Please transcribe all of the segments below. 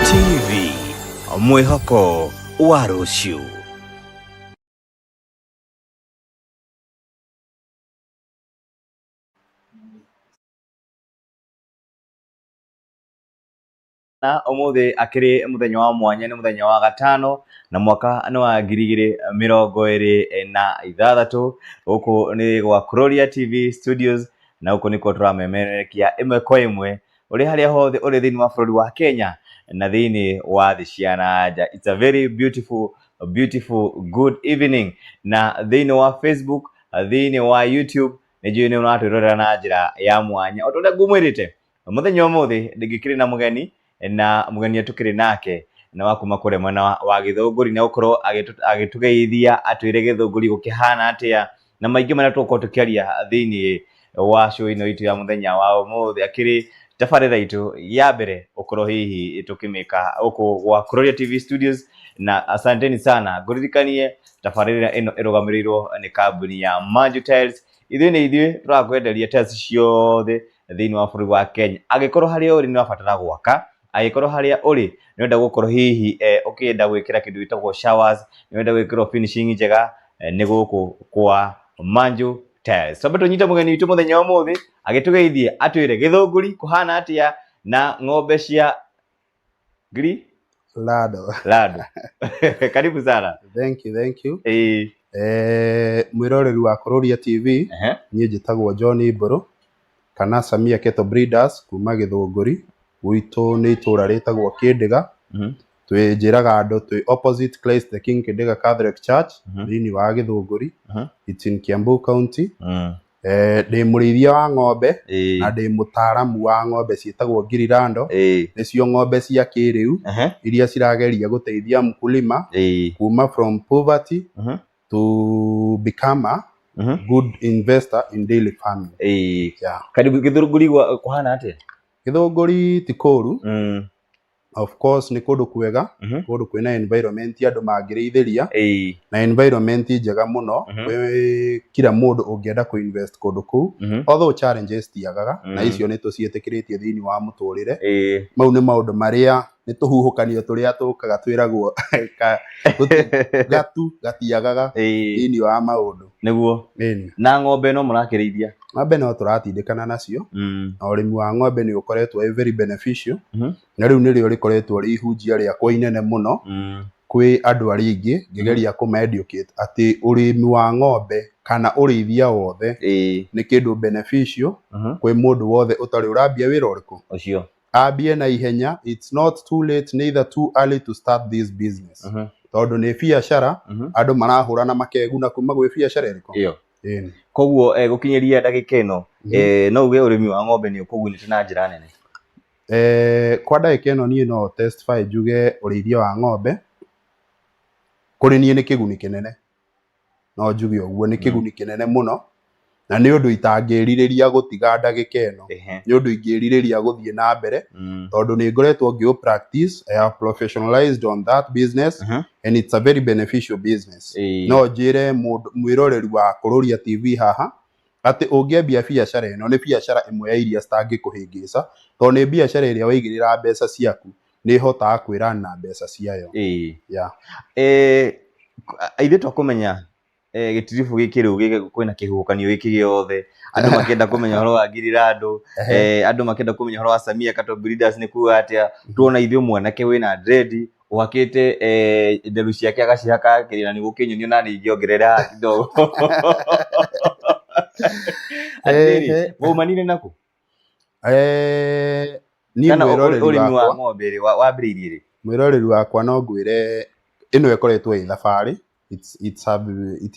TV, mwĩhoko wa rũciũ. Na ũmũthĩ akĩrĩ mũthenya wa mwanya, nĩ mũthenya wa gatano na mwaka nĩ wa 2026. Gũkũ nĩ gwa Kuroria TV Studios na gũkũ nĩkuo tũramemerekia ĩmwe kwa ĩmwe ũrĩ harĩa hothe ũrĩ thĩinĩ wa bũrũri wa Kenya na thĩinĩ wa thĩ cia na nja. It's a very beautiful, beautiful good evening. Na thĩinĩ wa Facebook, thĩinĩ wa YouTube, nĩ njũĩ nĩ ũratwĩrorera na njĩra ya mwanya. O ta ũrĩa ngũmwĩrĩte, mũthenya ũmũthĩ ndĩngĩkĩrĩ na mũgeni, na mũgeni ũrĩa tũkĩrĩ nake nĩ wa kuma kũrĩa mwena wa Gĩthũngũri, na gũkorwo agĩtũgeithia atwĩre Gĩthũngũri gũkĩhana atĩa, na maingĩ marĩa tũgũkorwo tũkĩaria thĩinĩ wa show ĩno itũ ya mũthenya wa ũmũthĩ. Akĩrĩ tabarĩra itũ ya mbere ũkorwo hihi tũkĩmĩka gũkũ gwa Kuroria TV Studios, na asanteni sana. Ngũririkanie tabarĩra ĩno ĩrũgamĩrĩirwo nĩ kambuni ya Manju Tiles. Ithuĩ nĩ ithuĩ tũrakwenderia tiles ciothe thĩinĩ wa bũrũri wa Kenya. Angĩkorwo harĩa ũrĩ nĩ ũrabatara gwaka, angĩkorwo harĩa ũrĩ nĩ ũrenda gũkorwo hihi ũkĩenda gwĩkĩra kĩndũ gĩtagwo showers, nĩ ũrenda gwĩkĩrwo finishing njega, nĩ gũkũ kwa Manju Tiles. Twambe tũnyite mũgeni witũ mũthenya wa ũmũthĩ agĩtũgeithie atwĩre Gĩthũngũri kũhana atĩa na ng'ombe cia ngiri Lado. Lado. Karibu sana. Thank you, thank you. Ĩĩ. Mwĩroreri wa Kuroria TV, niĩ njĩtagwo John Mbũrũ kana Samia Cattle Breeders kuma Gĩthũngũri. Gwitũ nĩ itũra rĩtagwo Kĩndĩga. Twĩnjĩraga andũ twĩ opposite Christ the King Kĩndĩga Catholic Church thĩinĩ wa Gĩthũngũri. It's in Kiambu County. Ndĩ mũrĩithia wa ng'ombe na ndĩ mũtaaramu wa ng'ombe ciĩtagwo Girirando. Nĩcio ng'ombe cia kĩrĩu iria cirageria gũteithia mkulima kuma from poverty to become a good investor in dairy farming. Yeah. Karibu. Gĩthũngũri kũhana atĩa? Gĩthũngũri ti kũru. Of course nĩ kũndũ kwega, kũndũ kwĩna environment andũ mangĩrĩithĩria na environment njega mũno kwĩ kila mũndũ ũngĩenda kũ invest kũndũ kũu. Although challenges tiagaga, na icio nĩ tũciĩtĩkĩrĩtie thĩinĩ wa mũtũrĩre. Mau nĩ maũndũ marĩa nĩ tũhuhũkanio tũrĩa tũkaga twĩragwo gatu gatiagaga thĩinĩ wa maũndũ. Nĩguo. Ĩni. Na ng'ombe no mũrakĩrĩithia? Ng'ombe no tũratindĩkana nacio, na ũrĩmi wa ng'ombe nĩ ũkoretwo wĩ very beneficial, na rĩu nĩrĩo rĩkoretwo rĩ ihunjia rĩakwa inene mũno kwĩ andũ arĩa aingĩ, ngĩgeria kũma educate atĩ ũrĩmi wa ng'ombe kana ũrĩithia wothe nĩ kĩndũ beneficial kwĩ mũndũ wothe ũtarĩ ũrambia wĩra ũrĩkũ ũcio. Ambie na ihenya. It's not too late, neither too early to start this business, tondũ nĩ biacara andũ marahũra na makeguna kuma gwĩ biacara ĩrĩkũ. Ĩyo. Ĩni. Koguo gũkinyĩria ndagĩka ĩno, no uge ũrĩmi wa ng'ombe nĩ ũkũgunĩte na njĩra nene? Kwa ndagĩka ĩno niĩ no testify njuge ũrĩithia wa ng'ombe kũrĩ niĩ nĩ kĩguni kĩnene. No njuge ũguo, nĩ kĩguni kĩnene mũno, na nĩ ũndũ itangĩrirĩria gũtiga ndagĩka ĩno. Nĩ ũndũ ingĩrirĩria gũthiĩ na mbere, tondũ nĩ ngoretwo ngĩ practice. I have professionalized on that business and it's a very beneficial business. No njĩre mũndũ mwĩroreri wa Kuroria TV haha atĩ ũngĩambia biacara ĩno, nĩ biacara ĩmwe ya iria citangĩkũhĩngĩca, tondũ nĩ biacara ĩrĩa waigĩrĩra mbeca ciaku nĩ ĩhotaga kwĩrana na mbeca ciayo. Yeah. Ithuĩ twakũmenya gĩtiribũ gĩkĩ rĩu gĩkĩ kwĩna kĩhuhũkanio gĩkĩ gĩothe, andũ makĩenda kũmenya ũhoro wa Girirando, andũ makĩenda kũmenya ũhoro wa Samia Cattle Breeders nĩ kuga atĩa. Tuona ithuĩ mwanake wĩna dread ũhakĩte nderu ciake agacihaka kĩrĩa, na nĩ gũkĩnyonia na nĩ ingĩongerera haha kidogo. Atĩrĩrĩ, waumanire naku? Niĩ Kana mwĩroreri ũrĩmi wa wakwa ng'ombe rĩ, wambĩrĩirie rĩ? Mwĩroreri wakwa, no ngwĩre ĩno ĩkoretwo ĩ thabarĩ. It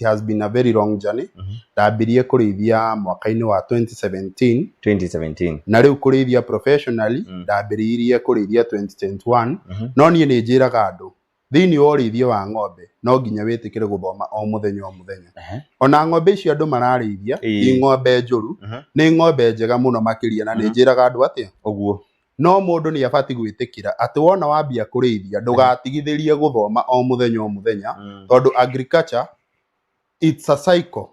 has been a very long journey. Ndambirie kũrĩithia mwaka-inĩ wa 2017. 2017. Na rĩu kũrĩithia professionally ndambĩrĩirie kũrĩithia 2021. No niĩ nĩ njĩraga andũ thĩinĩ wa ũrĩithia wa ng'ombe no nginya wĩtĩkĩre gũthoma o mũthenya o mũthenya. Ona ng'ombe icio andũ mararĩithia ti ng'ombe njũru, nĩ ng'ombe njega mũno makĩria, na nĩ njĩraga andũ atĩa Ũguo. No mũndũ nĩ abatiĩ gwĩtĩkĩra atĩ wona wambia kũrĩithia ndũgatigithĩrie gũthoma o mũthenya o mũthenya, tondũ agriculture, it's a cycle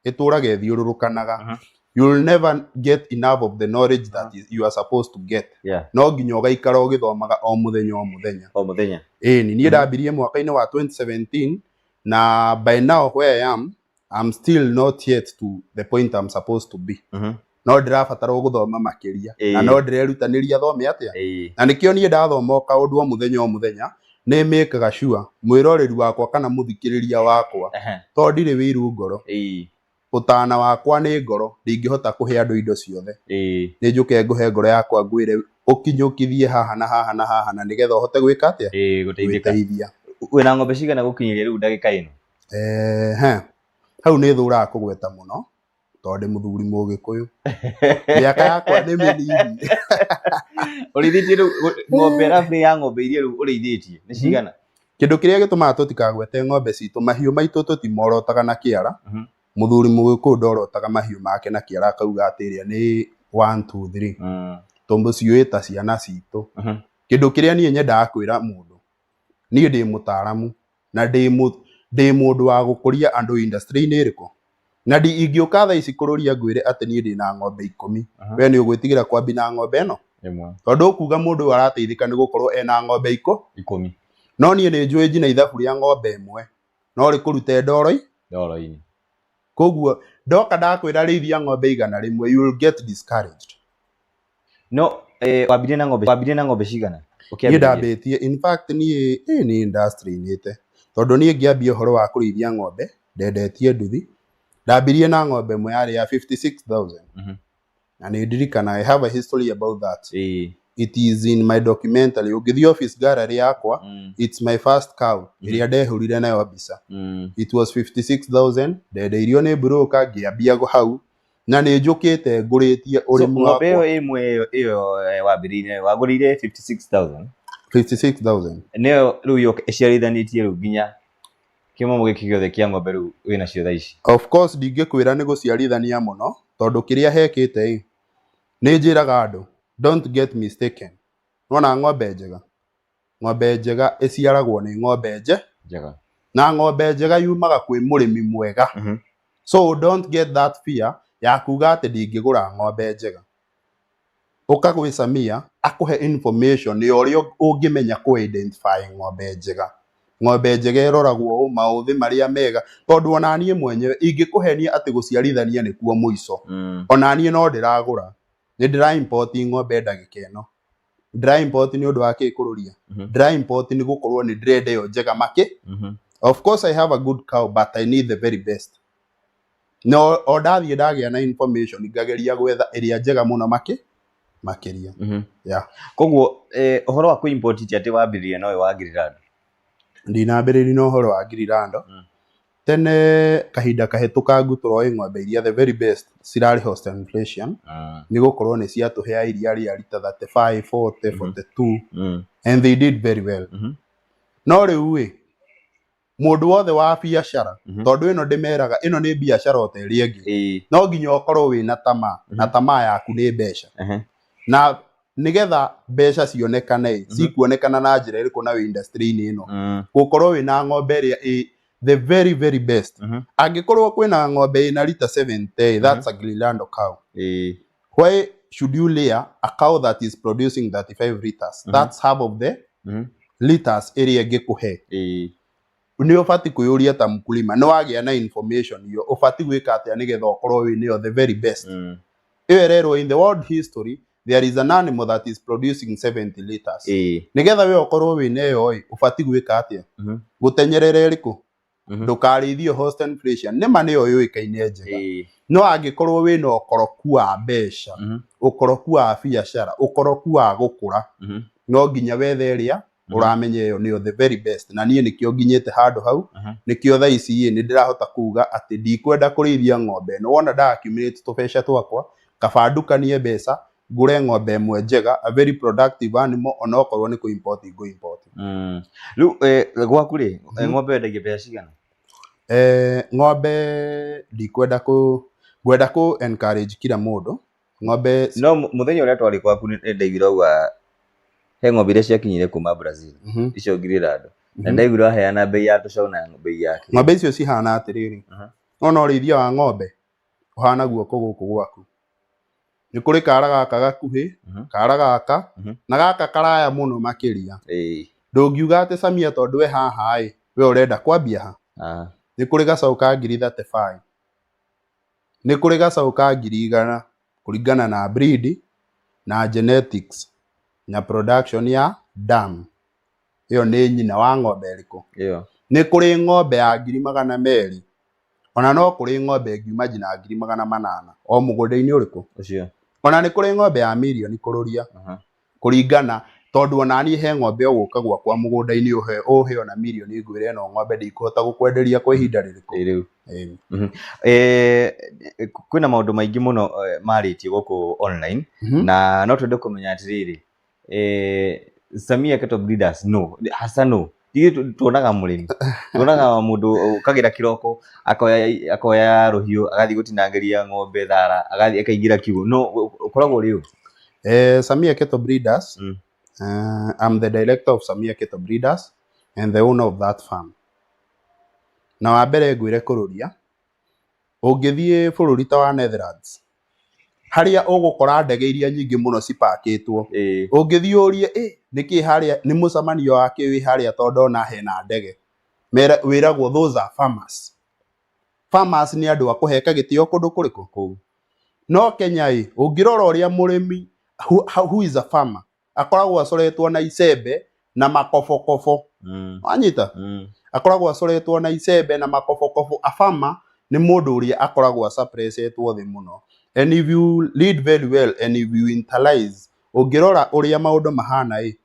ĩtũraga ĩthiũrũrũkanaga. You'll never get enough of the knowledge that is, you are supposed to get. No nginya ũgaikara ũgĩthomaga o mũthenya o mũthenya. O mũthenya. Ĩni niĩ ndambirie mwaka-inĩ wa 2017 na by now where I am, I'm still not yet to the point I'm supposed to be. No ndĩrabatarwo gũthoma makĩria na no ndĩrerutanĩria thome atĩa. Na nĩkĩo niĩ ndathoma o kaũndũ o mũthenya o mũthenya nĩ mĩkaga sure mwĩroreri wakwa kana mũthikĩrĩria wakwa, tondũ ndirĩ wĩiru ngoro, ũtana wakwa nĩ ngoro, ndingĩhota kũhe andũ indo ciothe. Nĩ njũke ngũhe ngoro yakwa ngwĩre ũkinyũkithie haha na haha na haha na nĩgetha ũhote gwĩka atĩa? Gũteithĩka. Gwĩteithia. Wĩna ng'ombe cigana gũkinyĩria rĩu ndagĩka ĩno? Ehe, hau nĩ thũraga kũgweta mũno tondũ ndĩ mũthuri mũgĩkũyũ, mĩaka yakwa nĩ mĩnini. Ũrĩithĩtie rĩu ng'ombe, roughly ya ng'ombe iria rĩu ũrĩithĩtie nĩ cigana? Kĩndũ kĩrĩa gĩtũmaga tũtikagwete ng'ombe citũ, mahiũ maitũ tũtimorotaga na kĩara. Mũthuri mũgĩkũyũ ndorotaga mahiũ make na kĩara akauga atĩ ĩrĩa nĩ 1 2 3. Tũmũciũĩ ta ciana citũ. Kĩndũ kĩrĩa niĩ nyendaga kwĩra mũndũ, niĩ ndĩ mũtaaramu na ndĩ mũndũ wa gũkũria andũ industry-inĩ ĩrĩkũ, na ndi ingĩũka thaa ici kũrũria ngwĩre atĩ niĩ ndĩna ng'ombe 10, we nĩ ũgwĩtigĩra kwambi na ng'ombe ĩno? Ĩmwe. Tondũ ũkuga mũndũ ũyũ arateithĩka nĩ gũkorwo ena ng'ombe 10. No niĩ nĩ njũĩ njina ithabu rĩa ng'ombe ĩmwe no rĩkũrute ndoro-inĩ. Ndoro-inĩ. Koguo ndoka ndakwĩra rĩithia ng'ombe 100, you will get discouraged. No wambirie na ng'ombe cigana? Niĩ Ũkĩambĩrĩria? Ndambĩtie, in fact niĩ nĩ industry-inĩte tondũ niĩ ngĩambia ũhoro wa kũrĩithia ng'ombe ndendetie nduthi, ndambirie na ng'ombe ĩmwe yarĩ ya 56,000. Na nĩ ndirikana, I have a history about that. It is in my documentary. Ũngĩthiĩ office gallery yakwa, it's my first cow ĩrĩa ndehũrire nayo mbica. It was 56,000, ndendeirio nĩ broker, ngĩambia hau na nĩ njũkĩte ngũrĩtie So ũrĩmi ng'ombe ĩyo wakwa. ĩmwe ĩyo wambĩrĩirie wagũrĩire 56,000? 56,000. Nĩyo rĩu yoka ĩciarithanĩtie rĩu nginya kĩmomo gĩkĩ gĩothe kĩa ng'ombe rĩu wĩnacio thaa ici? Of course ndingĩkwĩra nĩ gũciarithania mũno tondũ kĩrĩa hekĩte ĩ nĩ njĩraga andũ, don't get mistaken. Nona ng'ombe njega, ng'ombe njega ĩciaragwo nĩ ng'ombe njega, na ng'ombe njega yumaga kwĩ mũrĩmi mwega. So don't get that fear ya kuga atĩ ndingĩgũra ng'ombe njega. Ũka gwĩ Samia akũhe information ya ũrĩa ũngĩmenya kũ identify ng'ombe njega. Ng'ombe njega ĩroragwo ũũ, maũthĩ marĩa mega, tondũ ona niĩ mwenyewe ingĩkũhenia atĩ gũciarithania nĩkuo mũico, ona niĩ no ndĩragũra, nĩ ndĩra import ng'ombe ndagĩka ĩno. Ndĩra import nĩ ũndũ wa kĩ kũrũria? Ndĩra import nĩ gũkorwo nĩ ndĩrenda ĩyo njega makĩ. Of course I have a good cow, but I need the very best. No o ndathiĩ ndagĩa na information ngageria gwetha ĩrĩa njega mũno makĩria. Yeah. Koguo ũhoro wa kũ-import ti atĩ wambĩrĩria nowe wa Ngirĩrando? Ndinambĩrĩria na ũhoro wa Ngirĩrando. Tene kahinda kahĩtũkangu tũroĩ ng'ombe iria the very best cirarĩ Holstein Friesian, nĩ gũkorwo nĩ ciatũheaga iria rĩa rita 35, 40, 42, and they did very well. No rĩu ĩ mũndũ wothe wa biacara, tondũ ĩno ndĩmeraga ĩno nĩ biacara o ta ĩrĩa ĩngĩ, no nginya ũkorwo wĩna tamaa, na tamaa yaku nĩ mbeca. Na nĩgetha mbeca cionekane ĩ, cikuonekana na njĩra ĩrĩkũ na wĩ industry-inĩ ĩno? Gũkorwo wĩna ng'ombe ĩrĩa ĩ the very very best. Angĩkorwo kwĩna ng'ombe ĩna rita 70, that's a Greenland cow. Why should you layer a cow that is producing 35 liters? That's half of the liters ĩrĩa ĩngĩkũhe. Nĩ ũbatiĩ kwĩyũria ta mkulima, nĩ wagĩa na information ĩyo, ũbatiĩ gwĩka atĩa nĩgetha ũkorwo wĩ nĩyo the very best? Ĩyo ĩrerwo in the world history there is an animal that is producing 70 liters. Nĩgetha we ũkorwo wĩna ĩyo ĩ, ũbatiĩ gwĩka atĩa? Gũtenyerera ĩrĩkũ? Ndũkarĩithie Holstein Friesian, nĩma nĩyo yũĩkaine njega, no angĩkorwo wĩna ũkoroku wa mbeca, ũkoroku wa biacara, ũkoroku wa gũkũra, no nginya wethe ĩrĩa ũramenya ĩyo nĩyo the very best. Na niĩ nĩkĩo nginyĩte handũ hau. Nĩkĩo thaa ici ĩ nĩ ndĩrahota kuga atĩ ndikwenda kũrĩithia ng'ombe ĩno. Wona nda accumulate tũbeca twakwa, kaba ndukanie mbeca ngũre ng'ombe ĩmwe njega, a very productive animal, onokorwo nĩ kũ import ngũ import. Rĩu gwaku rĩ, ng'ombe wendagia mbeca cigana? Ng'ombe ndikwenda kũ ngwenda kũ encourage kila mũndũ ng'ombe. No mũthenya ũrĩa twarĩ gwaku nĩ ndaiguire wauga he ng'ombe iria ciakinyire kuma Brazil, icio Ngirĩrando, na ndaiguire waheana bei ya tũcaũ na bei ya Ng'ombe icio cihana atĩrĩrĩ, nona ũrĩithia wa ng'ombe Ũhana guoko gũkũ gwaku. Nĩ kũrĩ kara gaka gakuhĩ, kara gaka, na gaka karaya mũno makĩria. Ndũngiuga atĩ Samia tondũ we haha ĩ, we ũrenda kwambia ha? Nĩ kũrĩ gacaũ ka ngiri 35. Nĩ kũrĩ gacaũ ka 100,000 kũringana na breed na genetics na production ya dam. Ĩyo nĩ nyina wa ng'ombe ĩrĩkũ? Ĩyo. Nĩ kũrĩ ng'ombe ya 200,000. Ona no kũrĩ ng'ombe ĩngiuma nginya 800,000 o mũgũnda-inĩ ũrĩkũ? Ũcio. Ona nĩ kũrĩ ng'ombe ya mirioni kũrũria. Kũringana tondũ ona niĩ he ng'ombe ũgũka gwakwa mũgũnda-inĩ ũhe ũhe ona mirioni ngwĩre ĩno ng'ombe ndikũhota gũkwenderia kwa ihinda rĩrĩkũ. Rĩu. Ĩĩ. Kwĩna maũndũ maingĩ mũno marĩtio gũkũ online na no twende kũmenya atĩrĩrĩ, Samia Cattle Breeders no hasa no ithuĩ tuonaga mũrĩmi, tuonaga mũndũ ũkagĩra kĩroko akoya akoya rũhiũ agathiĩ gũtinangĩria ng'ombe thara agathiĩ akaingĩra kiugũ no ũkoragwo ũrĩ ũ? Samia Cattle Breeders. I'm the director of Samia Cattle Breeders and the owner of that farm. Na wa mbere ngwĩre kũrũria, ũngĩthiĩ bũrũri ta wa Netherlands, harĩa ũgũkora ndege iria nyingĩ mũno cipakĩtwo, ũngĩthiĩ ũrie ĩ nĩkĩ harĩa nĩ mũcemanio wa kĩ wĩ harĩa tondũ ndona hena ndege, wĩragwo those are farmers. Farmers nĩ andũ a kũheka gĩtĩo kũndũ kũrĩkũ? Kũu. No Kenya ĩ, ũngĩrora ũrĩa mũrĩmi who is a farmer akoragwo acoretwo na icembe na makobokobo. Wanyita? Akoragwo acoretwo na icembe na makobokobo. A farmer nĩ mũndũ ũrĩa akoragwo acuppressetwo thĩ mũno. And if you read very well and if you internalize, ũngĩrora ũrĩa maũndũ mahana ĩ,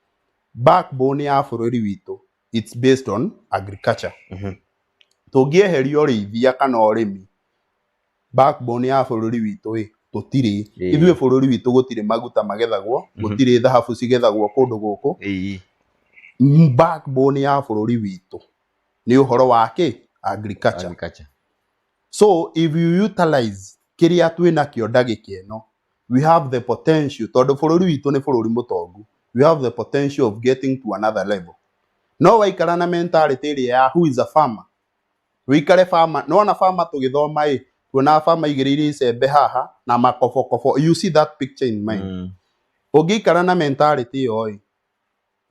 backbone ya bũrũri witũ it's based on agriculture. Tũngĩeheria ũrĩithia kana ũrĩmi, backbone ya bũrũri witũ ĩ tũtirĩ. Ithuĩ bũrũri witũ gũtirĩ maguta magethagwo, gũtirĩ thahabu cigethagwo kũndũ gũkũ. Backbone ya bũrũri witũ nĩ ũhoro wa kĩ? Agriculture. Agriculture. So if you utilize kĩrĩa twĩ nakĩo ndagĩka ĩno, we have the potential, tondũ bũrũri witũ nĩ bũrũri mũtongu, we have the potential of getting to another level. No waikara na mentality ĩrĩa ya who is a farmer, wĩikare farmer, nĩwona farmer tũgĩthoma ĩ, tuonaga farmer igĩrĩire icembe haha na makobokobo, you see that picture in mind. Ũngĩikara na mentality ĩyo ĩ,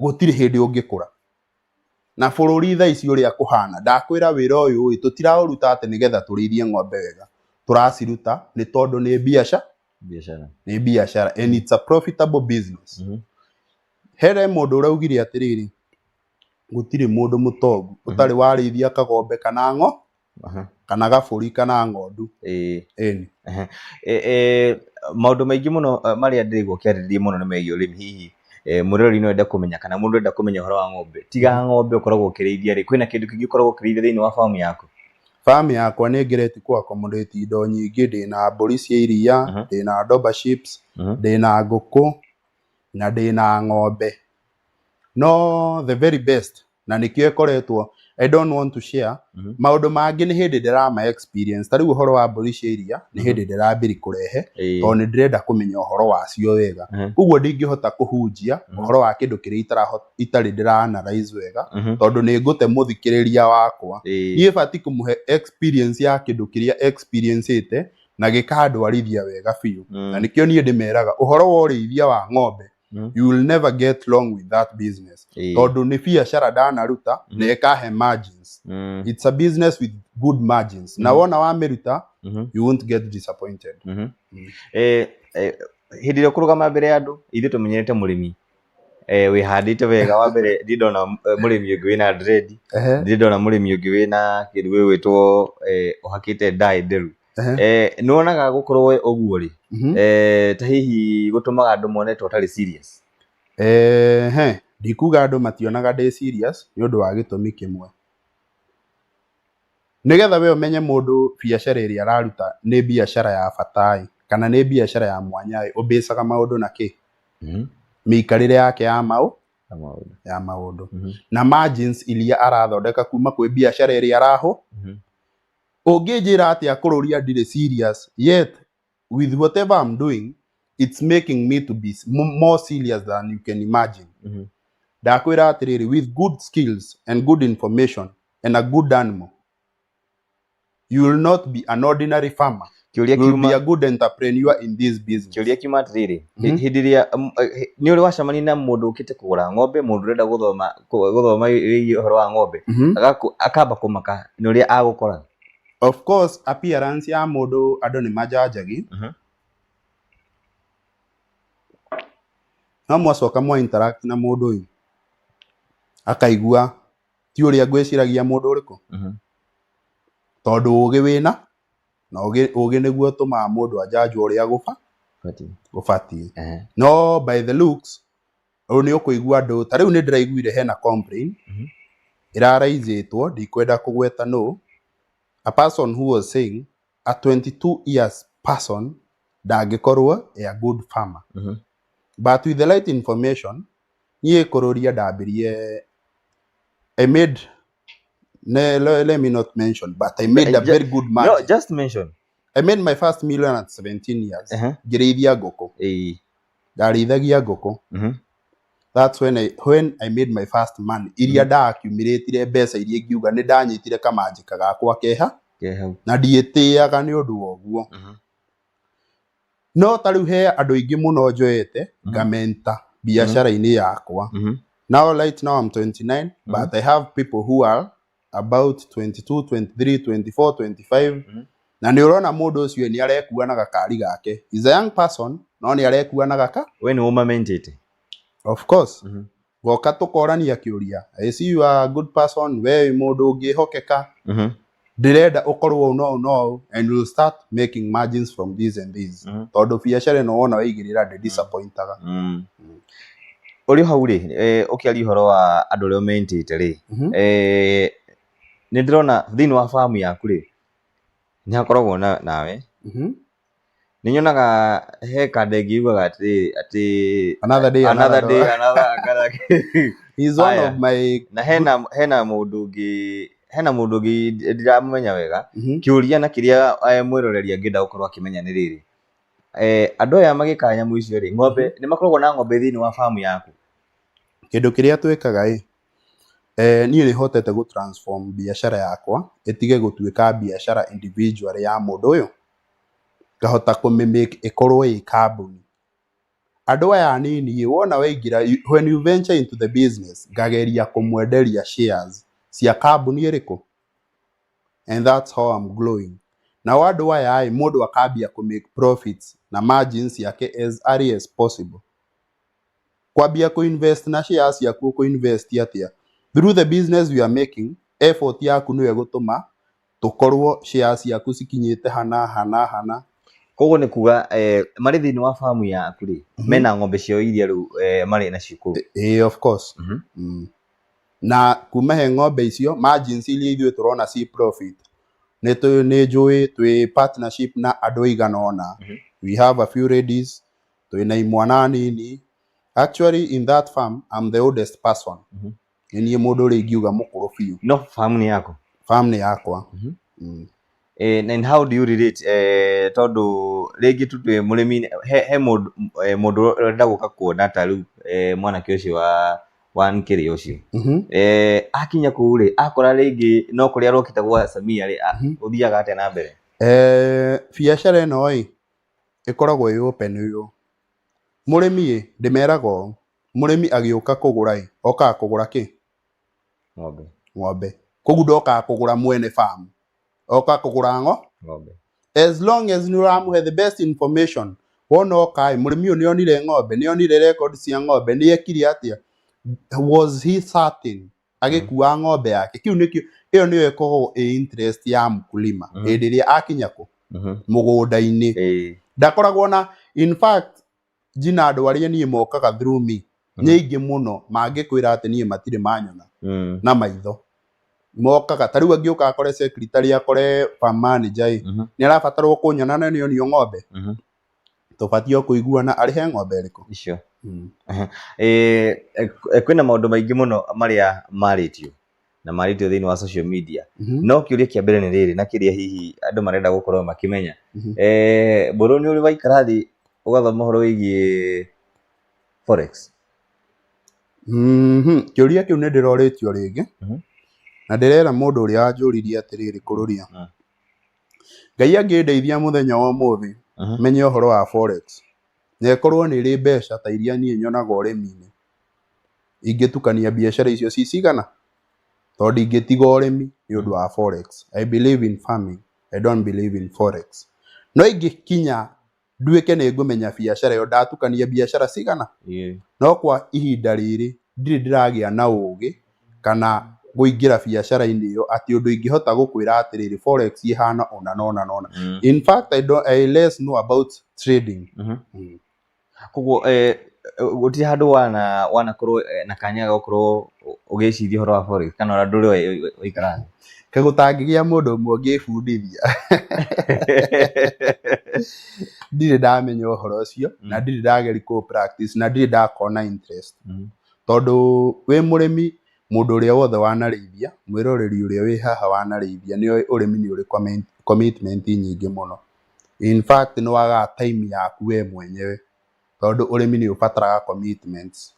gũtirĩ hĩndĩ ũngĩkũra. Na bũrũri thaa ici ũrĩa kũhana, ndakwĩra wĩra ũyũ ĩ, tũtiraũruta atĩ nĩgetha tũrĩithie ng'ombe wega, tũraciruta nĩ tondũ nĩ biacara. Biacara. Nĩ biacara and it's a profitable business. Here mũndũ ũraugire atĩrĩrĩ, gũtirĩ mũndũ mũtongu ũtarĩ warĩithia kagombe kana ng'o kana gabũri kana ng'ondu. Ĩni. Maũndũ maingĩ mũno marĩa ndĩraigua ũkĩarĩrĩria mũno nĩ megiĩ ũrĩmi. Hihi mũroreri no ende kũmenya kana mũndũ enda kũmenya ũhoro wa ng'ombe, tiga ng'ombe ũkoragwo ũkĩrĩithia rĩ, kwĩna kĩndũ kĩngĩ ũkoragwo ũkĩrĩithia thĩinĩ wa farm yaku? Farm yakwa nĩ ngeretie kũ accommodate indo nyingĩ, ndĩna mbũri cia iria, ndĩna Doba sheeps, ndĩna ngũkũ na ndĩna ng'ombe. No the very best, na nĩkĩo ĩkoretwo I don't want to share, maũndũ mangĩ nĩ hĩndĩ ndĩrama experience. Ta rĩu ũhoro wa mbũri cia iria nĩ hĩndĩ ndĩrambĩri kũrehe, tondũ nĩ ndĩrenda kũmenya ũhoro wacio wega. Koguo ndingĩhota kũhunjia ũhoro wa kĩndũ kĩrĩa itarĩ ndĩra analyze wega, tondũ nĩ ngũte mũthikĩrĩria wakwa. Niĩ batiĩ kũmũhe experience ya kĩndũ kĩrĩa experience-ĩte na gĩkandwarithia wega biũ. Na nĩkĩo niĩ ndĩmeraga ũhoro wa ũrĩithia wa ng'ombe, you will never get long with that business, tondũ nĩ biacara ndanaruta na ĩkahe margins. It's a business with good margins, na wona wamĩruta, you won't get disappointed. Hĩndĩ ĩrĩa ũkũrũgama mbere ya andũ, ithuĩ tũmenyerete mũrĩmi wĩhandĩte wega. Wa mbere ndirĩ ndona mũrĩmi ũngĩ wĩna dread, ndirĩ ndona mũrĩmi ũngĩ wĩna kĩndũ gĩgwĩtwo ũhakĩte dye nderu. Nĩwonaga gũkorwo ũguo rĩ, ta hihi gũtũmaga andũ mone ta ũtarĩ serious? Ehe, ndikuga andũ mationaga ndĩ serious nĩ ũndũ wa gĩtũmi kĩmwe. Nĩgetha we ũmenye mũndũ biacara ĩrĩa araruta nĩ biacara ya bata ĩ, kana nĩ biacara ya mwanya ĩ, ũbĩcaga maũndũ na kĩ? Mĩikarĩre yake ya mau Ya maũndũ. Ya maũndũ na margins iria arathondeka kuma kwĩ biacara ĩrĩa arahũ. Ũngĩnjĩra atĩa kũrũria ndirĩ serious, yet with whatever I'm doing, it's making me to be more serious than you can imagine. Ndakwĩra atĩrĩrĩ, with good skills and good information and a good animal, You will not be an ordinary farmer. Kĩũria You will be kiuma a good entrepreneur in this business. Kĩũria kiuma atĩrĩrĩ, hĩndĩ ĩrĩa nĩ ũrĩ wacemania na mũndũ ũkĩte kũgũra ng'ombe, mũndũ ũrenda gũthoma wĩgiĩ ũhoro wa ng'ombe, akamba kũmaka nĩ ũrĩa agũkora? Of course, appearance ya mũndũ andũ nĩ majanjagi. No mwacoka mwa interact na mũndũ ũyũ, akaigua ti ũrĩa ngwĩciragia mũndũ ũrĩkũ, tondũ ũgĩ wĩna na ũgĩ nĩguo ũtũmaga mũndũ ajanjwo ũrĩa Batiĩ. gũbatiĩ. No by the looks rĩu nĩ ũkũigua andũ ta rĩu nĩ ndĩraiguire hena complaint ĩraraizĩtwo, ndikwenda kũgweta no a person who was saying a 22 years person ndangĩkorwo a good farmer. But with the right information, niĩ kũrũria ndambirie, I made ne, let me not mention, but I made a very good No, margin. just mention. I made my first million at 17 years ngĩrĩithia ngũkũ. Ndarĩithagia ngũkũ. That's when I made my first money iria nda-accumulate mbeca iria ingiuga nĩ ndanyitire kamanjĩka gakwa keha. Ke hau. Na ndiĩtĩaga nĩ ũndũ wa ũguo. No ta rĩu he andũ aingĩ mũno njoete ngamenta biacara-inĩ yakwa. Now, right now I'm 29, but I have people who are about 22, 23, 24, 25, na nĩ ũrona mũndũ ũcio nĩ arekua na gakari gake. Is a young person, no nĩ arekua na gaka. We nĩ ũmamentĩte? Of course. Goka tũkorania kĩũria, "I see you are a good person, we wĩ mũndũ ũngĩhokeka, ndĩrenda ũkorwo ũũ no ũũ no ũũ," and we'll start making margins from this and this, tondũ biacara ĩno wona waigĩrĩra ndĩ disappointaga. Ũrĩ hau rĩ, ũkĩaria ũhoro wa andũ arĩa ũmentĩte rĩ, nĩ ndĩrona thĩinĩ wa famu yaku rĩ, nĩ hakoragwo na nawe. Nĩ nyonaga he kanda ĩngĩ yugaga atĩrĩrĩ atĩ Another day, another another day, dollar. Another. He's one Aya. of my Na hena mũndũ ũngĩ ndiramũmenya wega. Kĩũria na kĩrĩa mwĩroreri angĩenda gũkorwo akĩmenya nĩ rĩrĩ, andũ aya magĩkaga nyamũ icio rĩ, ng'ombe nĩ makoragwo na ng'ombe thĩinĩ wa famu yaku? Kĩndũ kĩrĩa twĩkaga ĩ, niĩ nĩ hotete gũ transform biacara yakwa ĩtige gũtuĩka biacara individual ya mũndũ ũyũ, ngahota kũmĩ make ĩkorwo ĩ kambuni. Andũ aya anini ĩ, wona waingĩra, when you venture into the business, ngageria kũmwenderia shares cia kambuni ĩrĩkũ, and that's how I'm growing. Nao andũ aya ĩ, mũndũ akambia kũ make profits na margins yake as early as possible. Kwambia kũ invest na shares ciaku, ũkũ invest atĩa? Through the business we are making, effort yaku nĩyo ĩgũtũma tũkorwo shares ciaku cikinyĩte hana hana hana. Koguo nĩ kuga marĩ thĩinĩ wa famu yaku rĩ, mena ng'ombe ciao iria rĩu marĩ nacio kũu? Ĩĩ, of course. Na kuma he ng'ombe icio, margins iria ithuĩ tũrona ci profit, nĩ njũĩ twĩ partnership na andũ aigana ũna. We have a few ladies, twĩna imwana nini. Actually, in that farm I'm the oldest person. Nĩ niĩ mũndũ ũrĩa ingiuga mũkũrũ biũ. No famu nĩ yaku? Farm nĩ yakwa. And how do you relate, tondũ rĩngĩ tu twĩ mũrĩmi, he mũndũ, mũndũ ũrenda gũka kuona ta rĩu, mwanake ũcio wa Nkĩrĩ ũcio, akinya kũu rĩ, akora rĩngĩ no kũrĩa arokĩte gwa Samia rĩ, ũthiaga atĩa na mbere? Biacara ĩno ĩ ĩkoragwo ĩ open ũyũ. Mũrĩmi ĩ, ndĩmeraga ũũ, mũrĩmi agĩũka kũgũra ĩ, okaga kũgũra kĩ? Ng'ombe. Ng'ombe. Koguo ndokaga kũgũra mwene farm, oka kũgũra ng'ombe. As long as nĩ ũramũhe the best information, wona oka ĩ, mũrĩmi ũyũ nĩ onire ng'ombe, nĩ onire record cia ng'ombe, nĩ ekire atĩa, was he certain agĩkua ng'ombe yake? Kĩu nĩkĩo, ĩyo nĩyo ĩkoragwo ĩ interest ya mkulima. Hĩndĩ ĩrĩa akinya kũ mũgũnda-inĩ, ndakoragwo na, in fact, njina andũ arĩa niĩ mokaga through me nĩ aingĩ mũno mangĩkwĩra atĩ niĩ matirĩ manyona na maitho. Mokaga ta rĩu angĩũka akore secretary, akore farm manager ĩ, nĩ arabatarwo kũnyona na nĩ onio ng'ombe, tũbatiĩ o kũiguana arĩhe ng'ombe ĩrĩkũ. Icio. Kwĩna maũndũ maingĩ mũno marĩa marĩtio na marĩtio thĩinĩ wa social media, no kĩũria kĩa mbere nĩ rĩrĩ, na kĩrĩa hihi andũ marenda gũkorwo makĩmenya, Mbũrũ, nĩ ũrĩ waikara thĩ ũgathoma ũhoro wĩgiĩ forex? Kĩũria kĩu nĩ ndĩrorĩtio rĩngĩ, na ndĩrera mũndũ ũrĩa wanjũririe atĩrĩrĩ, kũrũria Ngai angĩndeithia mũthenya wa ũmũthĩ menye ũhoro wa forex na ĩkorwo nĩ ĩrĩ mbeca ta iria niĩ nyonaga ũrĩmi-inĩ, ingĩtukania biacara icio ci cigana, tondũ ndingĩtiga ũrĩmi nĩ ũndũ wa forex. I believe in farming, I don't believe in forex. No ingĩkinya nduĩke nĩ ngũmenya biacara ĩyo, ndatukania biacara cigana, no kwa ihinda rĩrĩ ndirĩ ndĩragĩa na ũgĩ kana kũingĩra biacara-inĩ ĩyo atĩ ũndũ ingĩhota gũkwĩra atĩrĩrĩ, forex ĩhana ũna na ũna na ũna. In fact, I don't, I less know about trading. Koguo gũtirĩ handũ wanakorwo na kanya ga gũkorwo ũgĩciria ũhoro wa forex kana ona ndũrĩ waikara thĩ? Kaĩ gũtangĩgĩa mũndũ ũmwe ũngĩbundithia? Ndirĩ ndamenya ũhoro ũcio na ndirĩ ndageria kũ practice na ndirĩ ndakorwo na interest, tondũ wĩ mũrĩmi, mũndũ ũrĩa wothe wanarĩithia, mwĩroreri ũrĩa wĩ haha wanarĩithia, nĩoĩ ũrĩmi nĩ ũrĩ commitment nyingĩ mũno. In fact, nĩ wagaga time yaku we mwenyewe tondũ ũrĩmi nĩ ũbataraga commitments.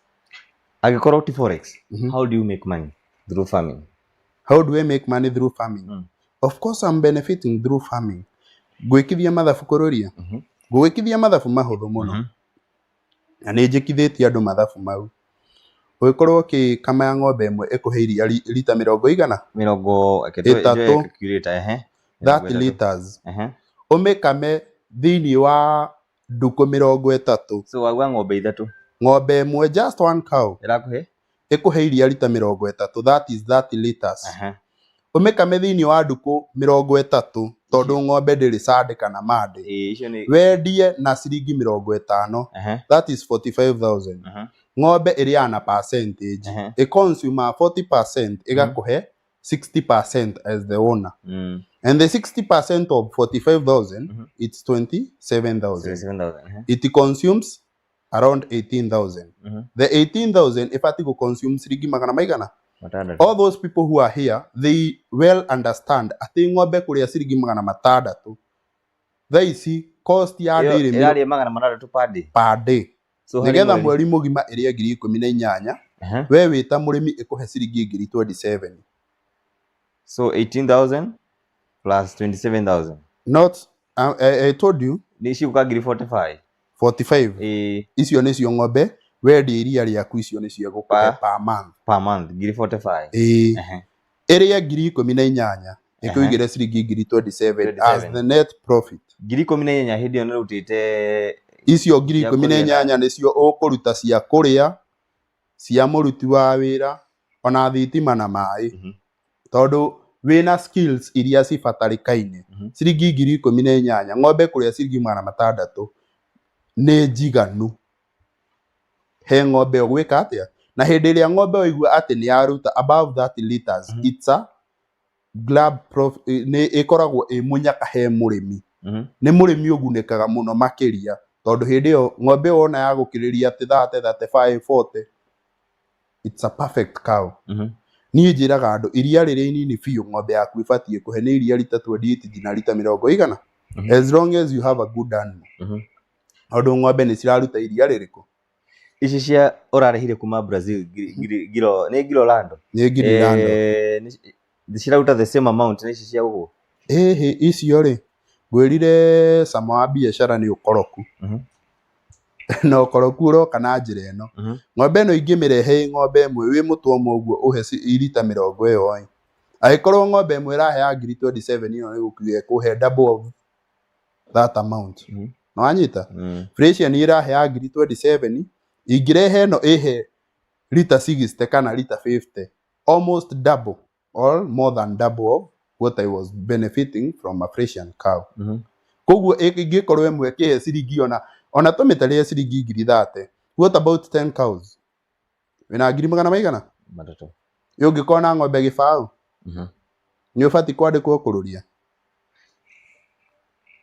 Angĩkorwo ti forex, how do you make money through farming? How do I make money through farming? Of course, I'm benefiting through farming. Ngwĩkithia mathabu kũrũria, ngũgwĩkithia mathabu mahũthũ mũno, na nĩ njĩkithĩtie andũ mathabu mau. Ũgĩkorwo ũkĩkama ng'ombe ĩmwe ĩkũhe iria rita mĩrongo igana mĩrongo reke ĩtatũ. Njoe calculator, ehe. Mĩrongo 30 ĩtatũ. liters, ũmĩkame thĩinĩ wa ndukũ 30. So wauga ng'ombe ithatũ. Ng'ombe ĩmwe, just one cow, ĩrakũhe ĩkũhe iria rita 30, that is 30 liters. Ũmĩkame thĩinĩ wa ndukũ 30, tondũ ng'ombe ndĩrĩ Sunday kana Monday. Ĩĩ, icio nĩ Wendie na ciringi 50, that is 45,000. Ng'ombe ĩrĩaga na percentage, ĩconsume 40%, ĩgakũhe 60% as the owner, and the 60% of 45,000, it's 27,000. 27,000. It consumes around 18,000. The 18,000 ĩbatiĩ gũconsume ciringi magana maigana? 6. All those people who are here, they well understand atĩ ng'ombe kũrĩa ciringi 600 thaa ici, cost ya Ĩyo dairy milk ĩrarĩa 600 per day? Per day. So harĩ nĩgetha mweri mweri mũgima ĩrĩe 18,000. We wĩ ta mũrĩmi ĩkũhe ciringi ngiri 27. So 18,000 plus 27,000. Not I told you. Nĩ cigũka ngiri 45. 45. Ĩĩ. Icio nĩcio ng'ombe wendia iria rĩaku, icio nĩcio ĩgũkũhe per month. Per month ngiri 45. Ĩĩ. Ĩrĩe 18,000, ĩkũigĩre ciringi ngiri 27 as 27. the net profit. 18,000 hĩndĩ ĩyo nĩ rutĩte Icio ngiri cia ikũmi na kũrĩa inyanya nĩcio ũkũruta cia kũrĩa, cia mũruti wa wĩra, ona thitima na maĩ, tondũ wĩna skills iria cibatarĩkaine. Ciringi 18,000, ng'ombe kũrĩa ciringi 600 nĩ njiganu he ng'ombe ĩyo gwĩka atĩa. Na hĩndĩ ĩrĩa ng'ombe waigua atĩ nĩ yaruta above 30 liters, it's a glad nĩ ĩkoragwo ĩ mũnyaka he mũrĩmi. Nĩ mũrĩmi ũgunĩkaga mũno makĩria, tondũ hĩndĩ ĩyo ng'ombe ĩyo wona ya gũkĩrĩria atĩ 30, 35, 40, it's a perfect cow. Niĩ njĩraga andũ iria rĩrĩa inini biũ ng'ombe yaku ĩbatiĩ kũhe nĩ iria rita 28 nginya rita mĩrongo igana, as long as you have a good animal, tondũ ng'ombe nĩ ciraruta iria rĩrĩkũ? Ici cia ũrarehire kuma Brazil, ngiro nĩ ngiro lando? Nĩ ngiri rando. Ciraruta the same amount na ici cia gũkũ? Ĩhĩ, icio rĩ, ngwĩrire cama wa biacara nĩ ũkoroku, na ũkoroku ũroka na njĩra ĩno. Ng'ombe ĩno ingĩmĩrehe ĩ ng'ombe ĩmwe wĩ mũtwe ũmwe ũguo ũhe irita mĩrongo ĩyo ĩ, angĩkorwo ng'ombe ĩmwe ĩraheaga ngiri 27, ĩno nĩ gũkiuga ĩkũhe double of that amount. Nĩ wanyita? Mm. Fresian ĩraheaga ngiri 27, ingĩrehe ĩno ĩhe rita 60 kana rita 50, almost double or more than double of what I was benefiting from a Fresian cow. Koguo ĩngĩkorwo ĩmwe ĩkĩhe ciringi ona tũmĩtarĩre ciringi ngiri 30, what about 10 cows? Wĩna ngiri magana maigana? 3. Ĩ ũngĩkorwo na ng'ombe 20, nĩ ũbatiĩ kwandĩkwo kũrũria.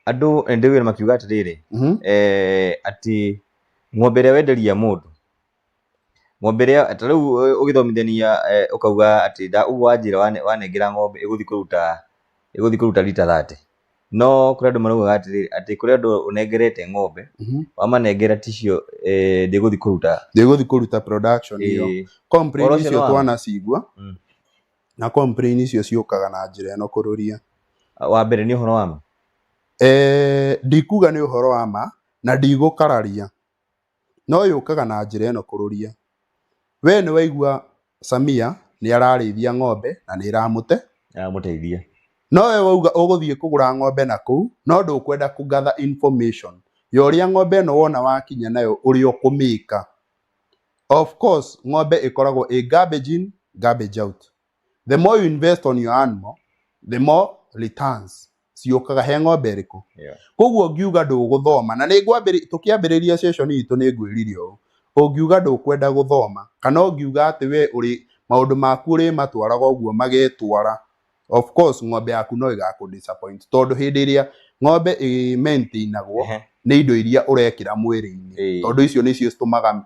Andũ ndĩwĩra makiuga atĩrĩrĩ, atĩ ng'ombe ĩrĩa wenderia mũndũ, ng'ombe ĩrĩa ta rĩu ũgĩthomithania, ũkauga atĩ ũguo wanjĩra wanengera ng'ombe ĩgũthiĩ kũruta rita 30, no kũrĩ andũ maraugaga atĩrĩrĩ, atĩ kũrĩ andũ ũnengerete ng'ombe, wamanengera ticio, ndĩgũthiĩ kũruta. Ndĩgũthiĩ kũruta production ĩyo. Complain Ũhoro ũcio icio nĩ wa ma? Twanacigua, na complain icio ciũkaga na njĩra ĩno kũrũria. Wa mbere, nĩ ũhoro wa ma? Ndikuga nĩ ũhoro wa ma na ndigũkararia, no yũkaga na njĩra ĩno kũrũria. We nĩ waigua Samia nĩ ararĩithia ng'ombe na nĩ ĩramũte Aramũteithia. No we wauga ũgũthiĩ kũgũra ng'ombe na kũu, no ndũkwenda kũ gather information ya ũrĩa ng'ombe ĩno wona wakinya nayo ũrĩa ũkũmĩka. Of course ng'ombe ĩkoragwo ĩ garbage in, garbage out. The more you invest on your animal, the more returns ciũkaga he ng'ombe ĩrĩkũ. Koguo ũngiuga ndũgũthoma, na nĩ tũkĩambĩrĩria session itũ nĩ ngwĩrire ũũ, ũngiuga ndũkwenda gũthoma kana ũngiuga atĩ we ũrĩ maũndũ maku ũrĩmatwaraga ũguo magetwara, of course ng'ombe yaku no ĩgakũ disappoint, tondũ hĩndĩ ĩrĩa ng'ombe ĩ maintainagwo nĩ indo iria ũrekĩra mwĩrĩ-inĩ, tondũ icio nĩcio citũmaga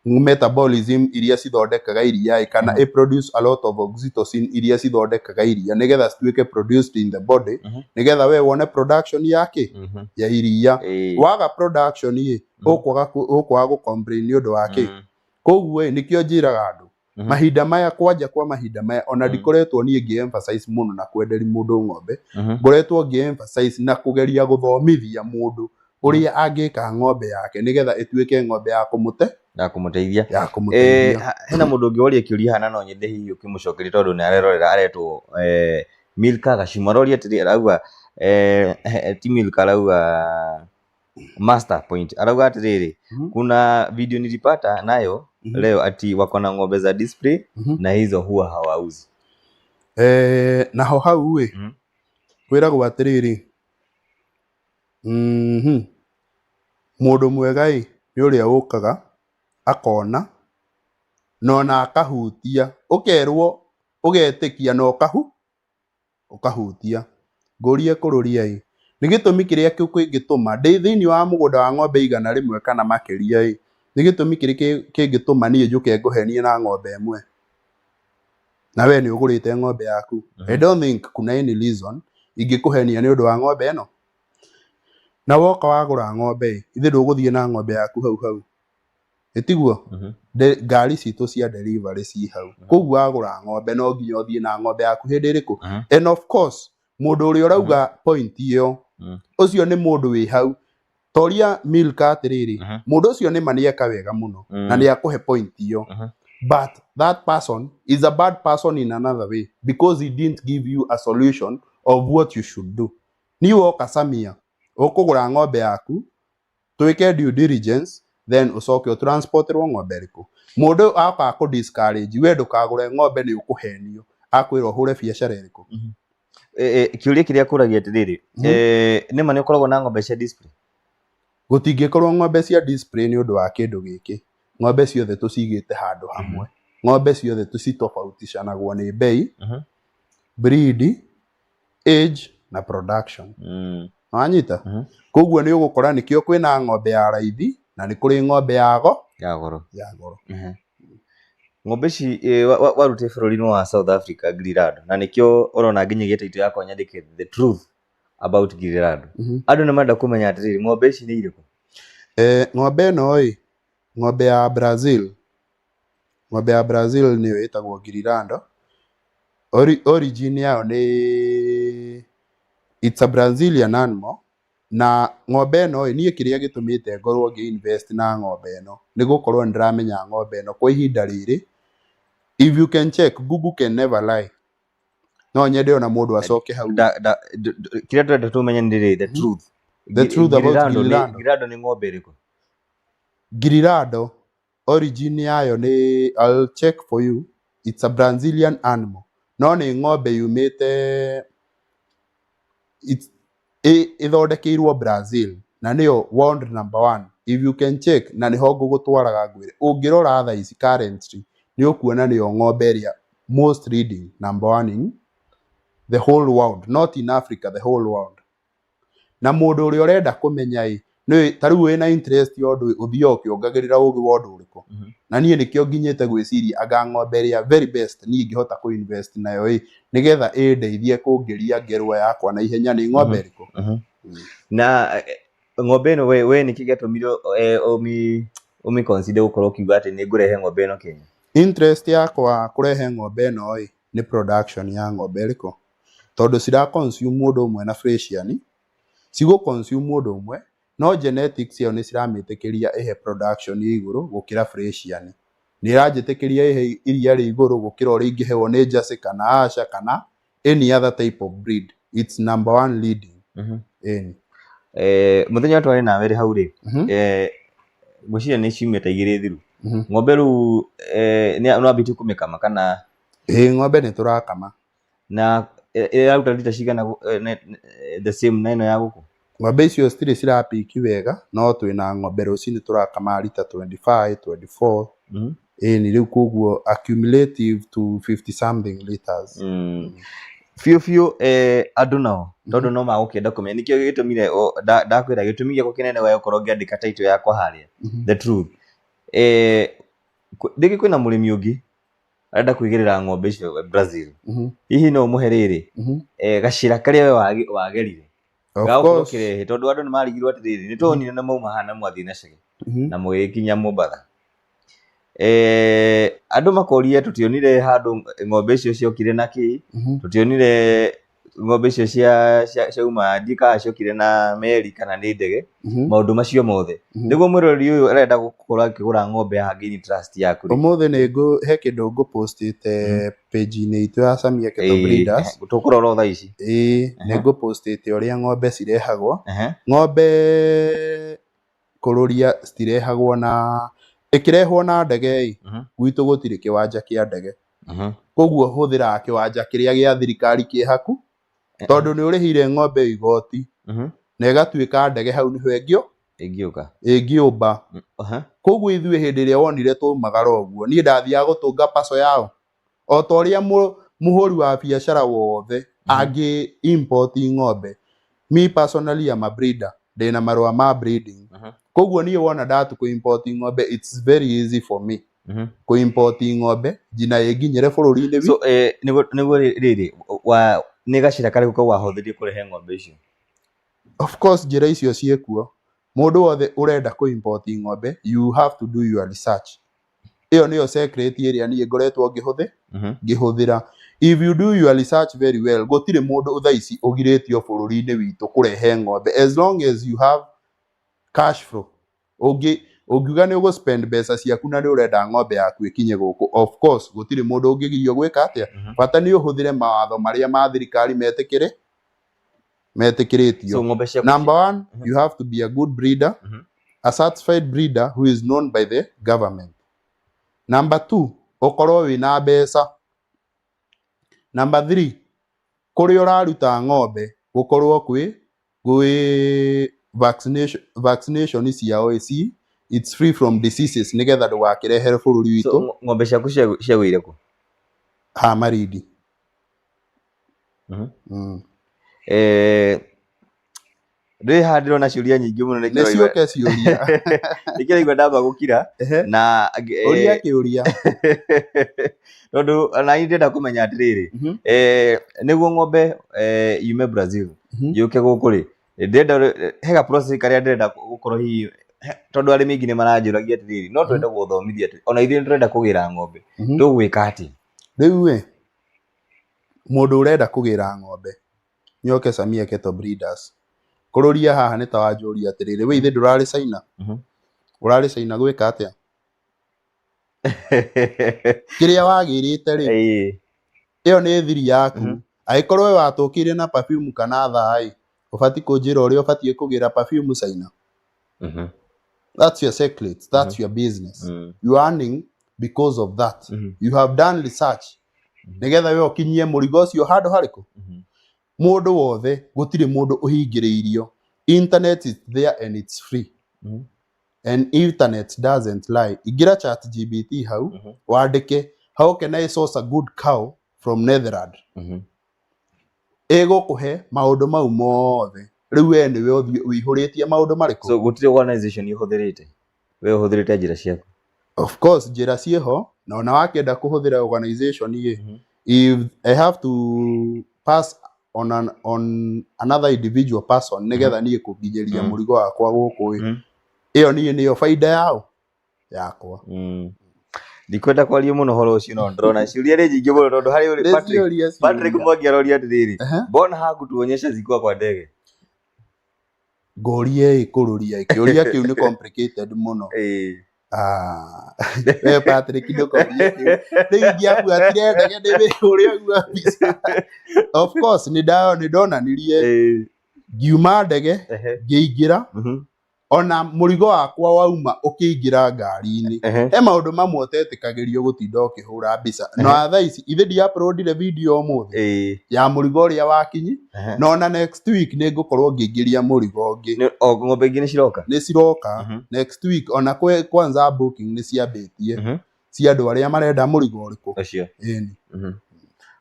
metabolism iria cithondekaga iria ĩ, kana ĩ produce a lot of oxytocin iria cithondekaga iria nĩgetha cituĩke produced in the body, nĩgetha we wone production ya kĩ ya iria. Waga production ĩ, ũkwaga gũ complain nĩ ũndũ wa kĩ. Koguo ĩ, nĩkĩo njĩraga andũ mahinda maya, kwanja kwa mahinda maya ona ndikoretwo niĩ ngĩ emphasize mũno na kwenderi mũndũ ng'ombe, ngoretwo ngĩ emphasize na kũgeria gũthomithia mũndũ ũrĩa angĩka ng'ombe yake nĩgetha ĩtuĩke ng'ombe ya kũmũte Ya kũmũteithia. Ya kũmũteithia. Hena mũndũ ũngĩ woria kĩũria hana, no nyende hihi ũkĩmũcokeria tondũ nĩ arerorera, aretwo Milka Gacimo. Aroria atĩrĩ, arauga ti Milka, arauga Master Point, arauga atĩrĩrĩ, kuna video nilipata nayo leo ati wako na ng'ombe za display na hizo huwa hawauzi. Naho hau ĩ, kwĩragwo atĩrĩrĩ, mũndũ mwega ĩ nĩ ũrĩa ũkaga akona na ona akahutia, ũkerwo ũgetĩkia na ũkahutia. Ngũrie kũrũria ĩ, nĩ gĩtũmi kĩrĩa kĩngĩtũma ndĩ thĩinĩ wa mũgũnda wa ng'ombe 100 kana makĩria ĩ, nĩ gĩtũmi kĩrĩkũ kĩngĩtũma niĩ njũke ngũhenie na ng'ombe ĩmwe na we nĩ ũgũrĩte ng'ombe yaku? I don't think kuna any reason ingĩkũhenia nĩ ũndũ wa ng'ombe ĩno. Na woka wagũra ng'ombe ĩ, ithe ndũgũthiĩ na ng'ombe yaku hau hau, ĩtiguo? Ngari citũ cia delivery ci hau, koguo wagũra ng'ombe no nginya ũthiĩ na ng'ombe yaku hĩndĩ ĩrĩkũ. And of course mũndũ ũrĩa ũrauga point ĩyo, ũcio nĩ mũndũ wĩ hau. Toria Milka atĩrĩrĩ, mũndũ ũcio nĩ ma nĩeka wega mũno na nĩ akũhe point ĩyo, but that person is a bad person in another way because he didn't give you a solution of what you should do. Niĩ woka Samia ũkũgũra ng'ombe yaku, twĩke due diligence, then ũcoke ũtransporterwo ng'ombe ĩrĩkũ. Mũndũ ũyũ aka kũ discourage we ndũkagũre ng'ombe nĩ ũkũhenio, akwĩra ũhũre biacara ĩrĩkũ? Kĩũria kĩrĩa kũragia atĩrĩrĩ, nĩma nĩ ũkoragwo na ng'ombe cia display? Gũtingĩkorwo ng'ombe cia display nĩ ũndũ wa kĩndũ gĩkĩ. Ng'ombe ciothe tũcigĩte handũ hamwe, ng'ombe ciothe tũcitofauticanagwo nĩ bei, breed, age na production. Wanyita? Koguo nĩ ũgũkora nĩkĩo kwĩna ng'ombe ya raithi na nĩ kũrĩ ng'ombe ya go ya goro. Ya goro. Ng'ombe ici warutire bũrũri-inĩ wa South Africa, Girirado, na nĩkĩo ũrona nginyagia title yakwa nyandĩkĩte "The Truth About Girirado". Andũ nĩ marenda kũmenya atĩrĩrĩ, ng'ombe ici nĩ irĩkũ? Ng'ombe ĩno ĩ, ng'ombe ya Brazil, ng'ombe ya Brazil nĩyo ĩtagwo Girirando. Origin yayo nĩ it's a Brazilian animal. Na ng'ombe ĩno ĩ, niĩ kĩrĩa gĩtũmĩte ngorwo ngĩ invest na ng'ombe ĩno nĩ gũkorwo nĩ ndĩramenya ng'ombe ĩno kwa ihinda rĩrĩ, if you can check, Google can never lie. No nyende ona mũndũ acoke hau. Kĩrĩa tũrenda tũmenye nĩ rĩrĩ, the truth. The truth about Girirando nĩ Girirando. Girirando nĩ ng'ombe ĩrĩkũ? Girirando origin yayo nĩ, I'll check for you, it's a Brazilian animal, no nĩ ng'ombe yumĩte ĩthondekeirwo Brazil na nĩyo world number one, if you can check, na nĩho ngũgũtwaraga ngwĩre ũngĩrora thaa ici currently nĩ ũkuona nĩyo ng'ombe ĩrĩa most leading number one in the whole world, not in Africa, the whole world. Na mũndũ ũrĩa ũrenda kũmenya ĩ, nĩ ta rĩu wĩna interest ya ũndũ, ũthiaga ũkĩongagĩrĩra ũgĩ wa ũndũ ũrĩkũ. Na niĩ nĩkĩo nginyĩte gwĩciria anga ng'ombe ĩrĩa very best niĩ ingĩhota kũ invest nayo ĩ, nĩgetha ĩndeithie kũngĩria ngerwa yakwa na ihenya, nĩ ng'ombe ĩrĩkũ. Na ng'ombe ĩno we nĩkĩ gĩatũmire ũmi consider gũkorwo ũkiuga atĩ nĩ ngũrehe ng'ombe ĩno Kenya? Interest yakwa kũrehe ng'ombe ĩno ĩ, nĩ production ya ng'ombe ĩrĩkũ, tondũ cira consume mũndũ ũmwe na Friesian. Cigũ consume ũndũ ũmwe, no genetics ĩyo nĩ ciramĩtĩkĩria ĩhe production ĩ igũrũ gũkĩra Friesian. Nĩ ĩranjĩtĩkĩria ĩhe iria rĩ igũrũ gũkĩra ũrĩa ingĩheo nĩ Jersey kana Asha kana any other type of breed. It's number one leading. Ĩni. Mũthenya twarĩ nawe rĩ hau rĩ, ngwĩciria nĩ ciumia ta igĩrĩ thiru, ng'ombe rĩu nĩ wambĩtie kũmĩkama kana? Ĩĩ, ng'ombe nĩ tũrakama. Na ĩraruta rita cigana the same na ĩno ya gũkũ? Ng'ombe icio citirĩ cirapiki wega, no twĩna ng'ombe rũcinĩ tũrakama rita 25, 24. Ĩni, rĩu koguo accumulative to 50 something liters. Biũ biũ, andũ nao tondũ no magũkĩenda kũmenya nĩkĩo gĩtũmire ndakwĩra gĩtũmi gĩakwa kĩnene gĩa gũkorwo ngĩandĩka title yakwa harĩa, the truth. Rĩngĩ kwĩna mũrĩmi ũngĩ arenda kwĩgĩrĩra ng'ombe icio Brazil, hihi no ũmũhe rĩrĩ gacĩra karĩa we wagerire Of gagũkorwo course. kĩrehe, tondũ andũ nĩ marigirwo atĩrĩrĩ, nĩ tuonire na mauma haha na mwathiĩ na cege na mũgĩkinya Mombatha, andũ makoria tũtionire handũ ng'ombe icio ciokire na kĩ, tũtionire ng'ombe icio ciauma, ndiũĩ kana ciokire na meri kana nĩ ndege, maũndũ macio mothe, nĩguo mwĩroreri ũyũ arenda gũkorwo akĩgũra ng'ombe haha gain trust yaku rĩ. Ũmũthĩ nĩ ngũ he kĩndũ ngũpostĩte page-inĩ itũ ya Samia Cattle Breeders. Tũkũrora o thaa ici. Ĩĩ, nĩ ngũpostĩte ũrĩa ng'ombe cirehagwo. Ng'ombe kũrũria citirehagwo na ĩkĩrehwo na ndege ĩ, gwitũ gũtirĩ kĩwanja kĩa ndege, koguo hũthĩraga kĩwanja kĩrĩa gĩa thirikari kĩ haku, tondũ nĩ ũrĩhĩire ng'ombe igoti na ĩgatuĩka ndege hau nĩho ĩngĩũka. Ĩngĩũmba. Koguo ithuĩ hĩndĩ ĩrĩa wonire twaumagara ũguo, niĩ ndathiaga gũtũnga paco yao o ta ũrĩa mũhũri wa biacara wothe angĩ import ng'ombe. Me personally am a breeder, ndĩna marũa ma breeding. Koguo niĩ wona ndatu kũ import ng'ombe, it's very easy for me kũ import ng'ombe nginya ĩnginyĩre bũrũri-inĩ So nĩguo rĩrĩ wa nĩ gacĩra karĩkũ kau wahũthĩrire kũrehe ng'ombe icio? Of course, njĩra icio ciĩkuo. Mũndũ wothe ũrenda kũ import ng'ombe, you have to do your research. Ĩyo nĩyo secret ĩrĩa niĩ ngoretwo ngĩhũthĩra. If you do your research very well, gũtirĩ mũndũ thaa ici ũgirĩtio bũrũri-inĩ witũ kũrehe ng'ombe, as long as you have cash flow. Ũngiuga nĩ ũgũ spend mbeca ciaku na nĩ ũrenda ng'ombe yaku ĩkinye gũkũ, of course gũtirĩ mũndũ ũngĩgirio gwĩka atĩa. Bata nĩ ũhũthĩre mawatho marĩa ma thirikari metĩkĩrĩtio. So ng'ombe ciaku Number one, you have to be a good breeder, a certified breeder who is known by the government. Number two, ũkorwo wĩna mbeca. Number three, kũrĩa ũraruta ng'ombe gũkorwo gwĩ vaccination ciao it's free from diseases, nĩgetha ndũgakĩrehere bũrũri So witũ. Ng'ombe ciaku ciagũire kũ? Ha Marindi. Ndĩ haha ndĩrona ciũria nyingĩ mũno. Nĩ ciũke ciũria. Nĩkĩo raigua ndamba gũkira na Ũria kĩũria. Tondũ ona niĩ ndĩrenda kũmenya atĩrĩrĩ, nĩguo ng'ombe yume Brazil yũke gũkũ rĩ, ndĩrenda hega process karĩa ndĩrenda gũkorwo hihi tondũ arĩmi aingĩ nĩ maranjũragia atĩrĩrĩ, no twende gũthomithia atĩ ona ithuĩ nĩ tũrenda kũgĩra ng'ombe, tũgwĩka atĩa? Rĩu ĩ, mũndũ ũrenda kũgĩra ng'ombe nĩoke Samia Cattle Breeders. Kũrũria haha nĩ ta wanjũria atĩrĩrĩ, we ithe ndũrarĩ China? Ũrarĩ China gwĩka atĩa? Kĩrĩa wagĩrĩte rĩ, ĩyo nĩ thiri yaku. Angĩkorwo we watũkĩire na perfume kana thaa ĩ, ũbatiĩ kũnjĩra ũrĩa ũbatiĩ kũgĩra perfume China. That's your secret, that's your business. You are earning because of that. You have done research nĩgetha we ũkinyie mũrigo ũcio handũ harĩkũ. Mũndũ wothe, gũtirĩ mũndũ ũhingĩrĩirio. Internet is there and it's free, and internet doesn't lie. Ingĩra Chat GPT hau, wandĩke "How can I source a good cow from Netherland?" Ĩgũkũhe maũndũ mau mothe. Rĩu we nĩwe ũthiĩ ũihũrĩtie maũndũ marĩkũ. So gũtirĩ organization ũhũthĩrĩte, we ũhũthĩrĩte njĩra ciaku? Of course, njĩra ciĩho, na ona wakĩenda kũhũthĩra organization ĩ, if I have to pass on another individual person nĩgetha niĩ kũnginyĩria mũrigo wakwa gũkũ ĩ, ĩyo niĩ nĩyo baida yao yakwa. Ndikwenda kwaria mũno ũhoro ũcio, no ndĩrona ciũria nĩ nyingĩ mũno tondũ harĩ Nĩ Patrick ciũria Patrick ciũria. Mwangi aroria atĩrĩrĩ, mbona hakutuonyesha zikiwa kwa ndege? Ngũrie ĩ kũrũria ĩ kĩũria kĩu nĩ complicated mũno. Ah, we Patrick ndũkorie kĩu. Rĩu ingĩabuatire ndege ndĩmĩhũre ũguo mbica. Of course nĩ ndonanirie ngiuma ndege ngĩingĩra ona mũrigo wakwa wauma ũkĩingĩra ngari-inĩ. He maũndũ mamwe ũtetĩkagĩrio gũtinda ũkĩhũra mbica. Na thaa ici ithe ndi-uploadire video ũmũthĩ ya mũrigo ũrĩa wakinyi, na ona next week nĩ ngũkorwo ngĩingĩria mũrigo ũngĩ. O ng'ombe ingĩ nĩ ciroka? Nĩ ciroka next week, ona kwanza booking nĩ ciambĩtie cia andũ arĩa marenda mũrigo ũrĩkũ. Ũcio. Ĩni.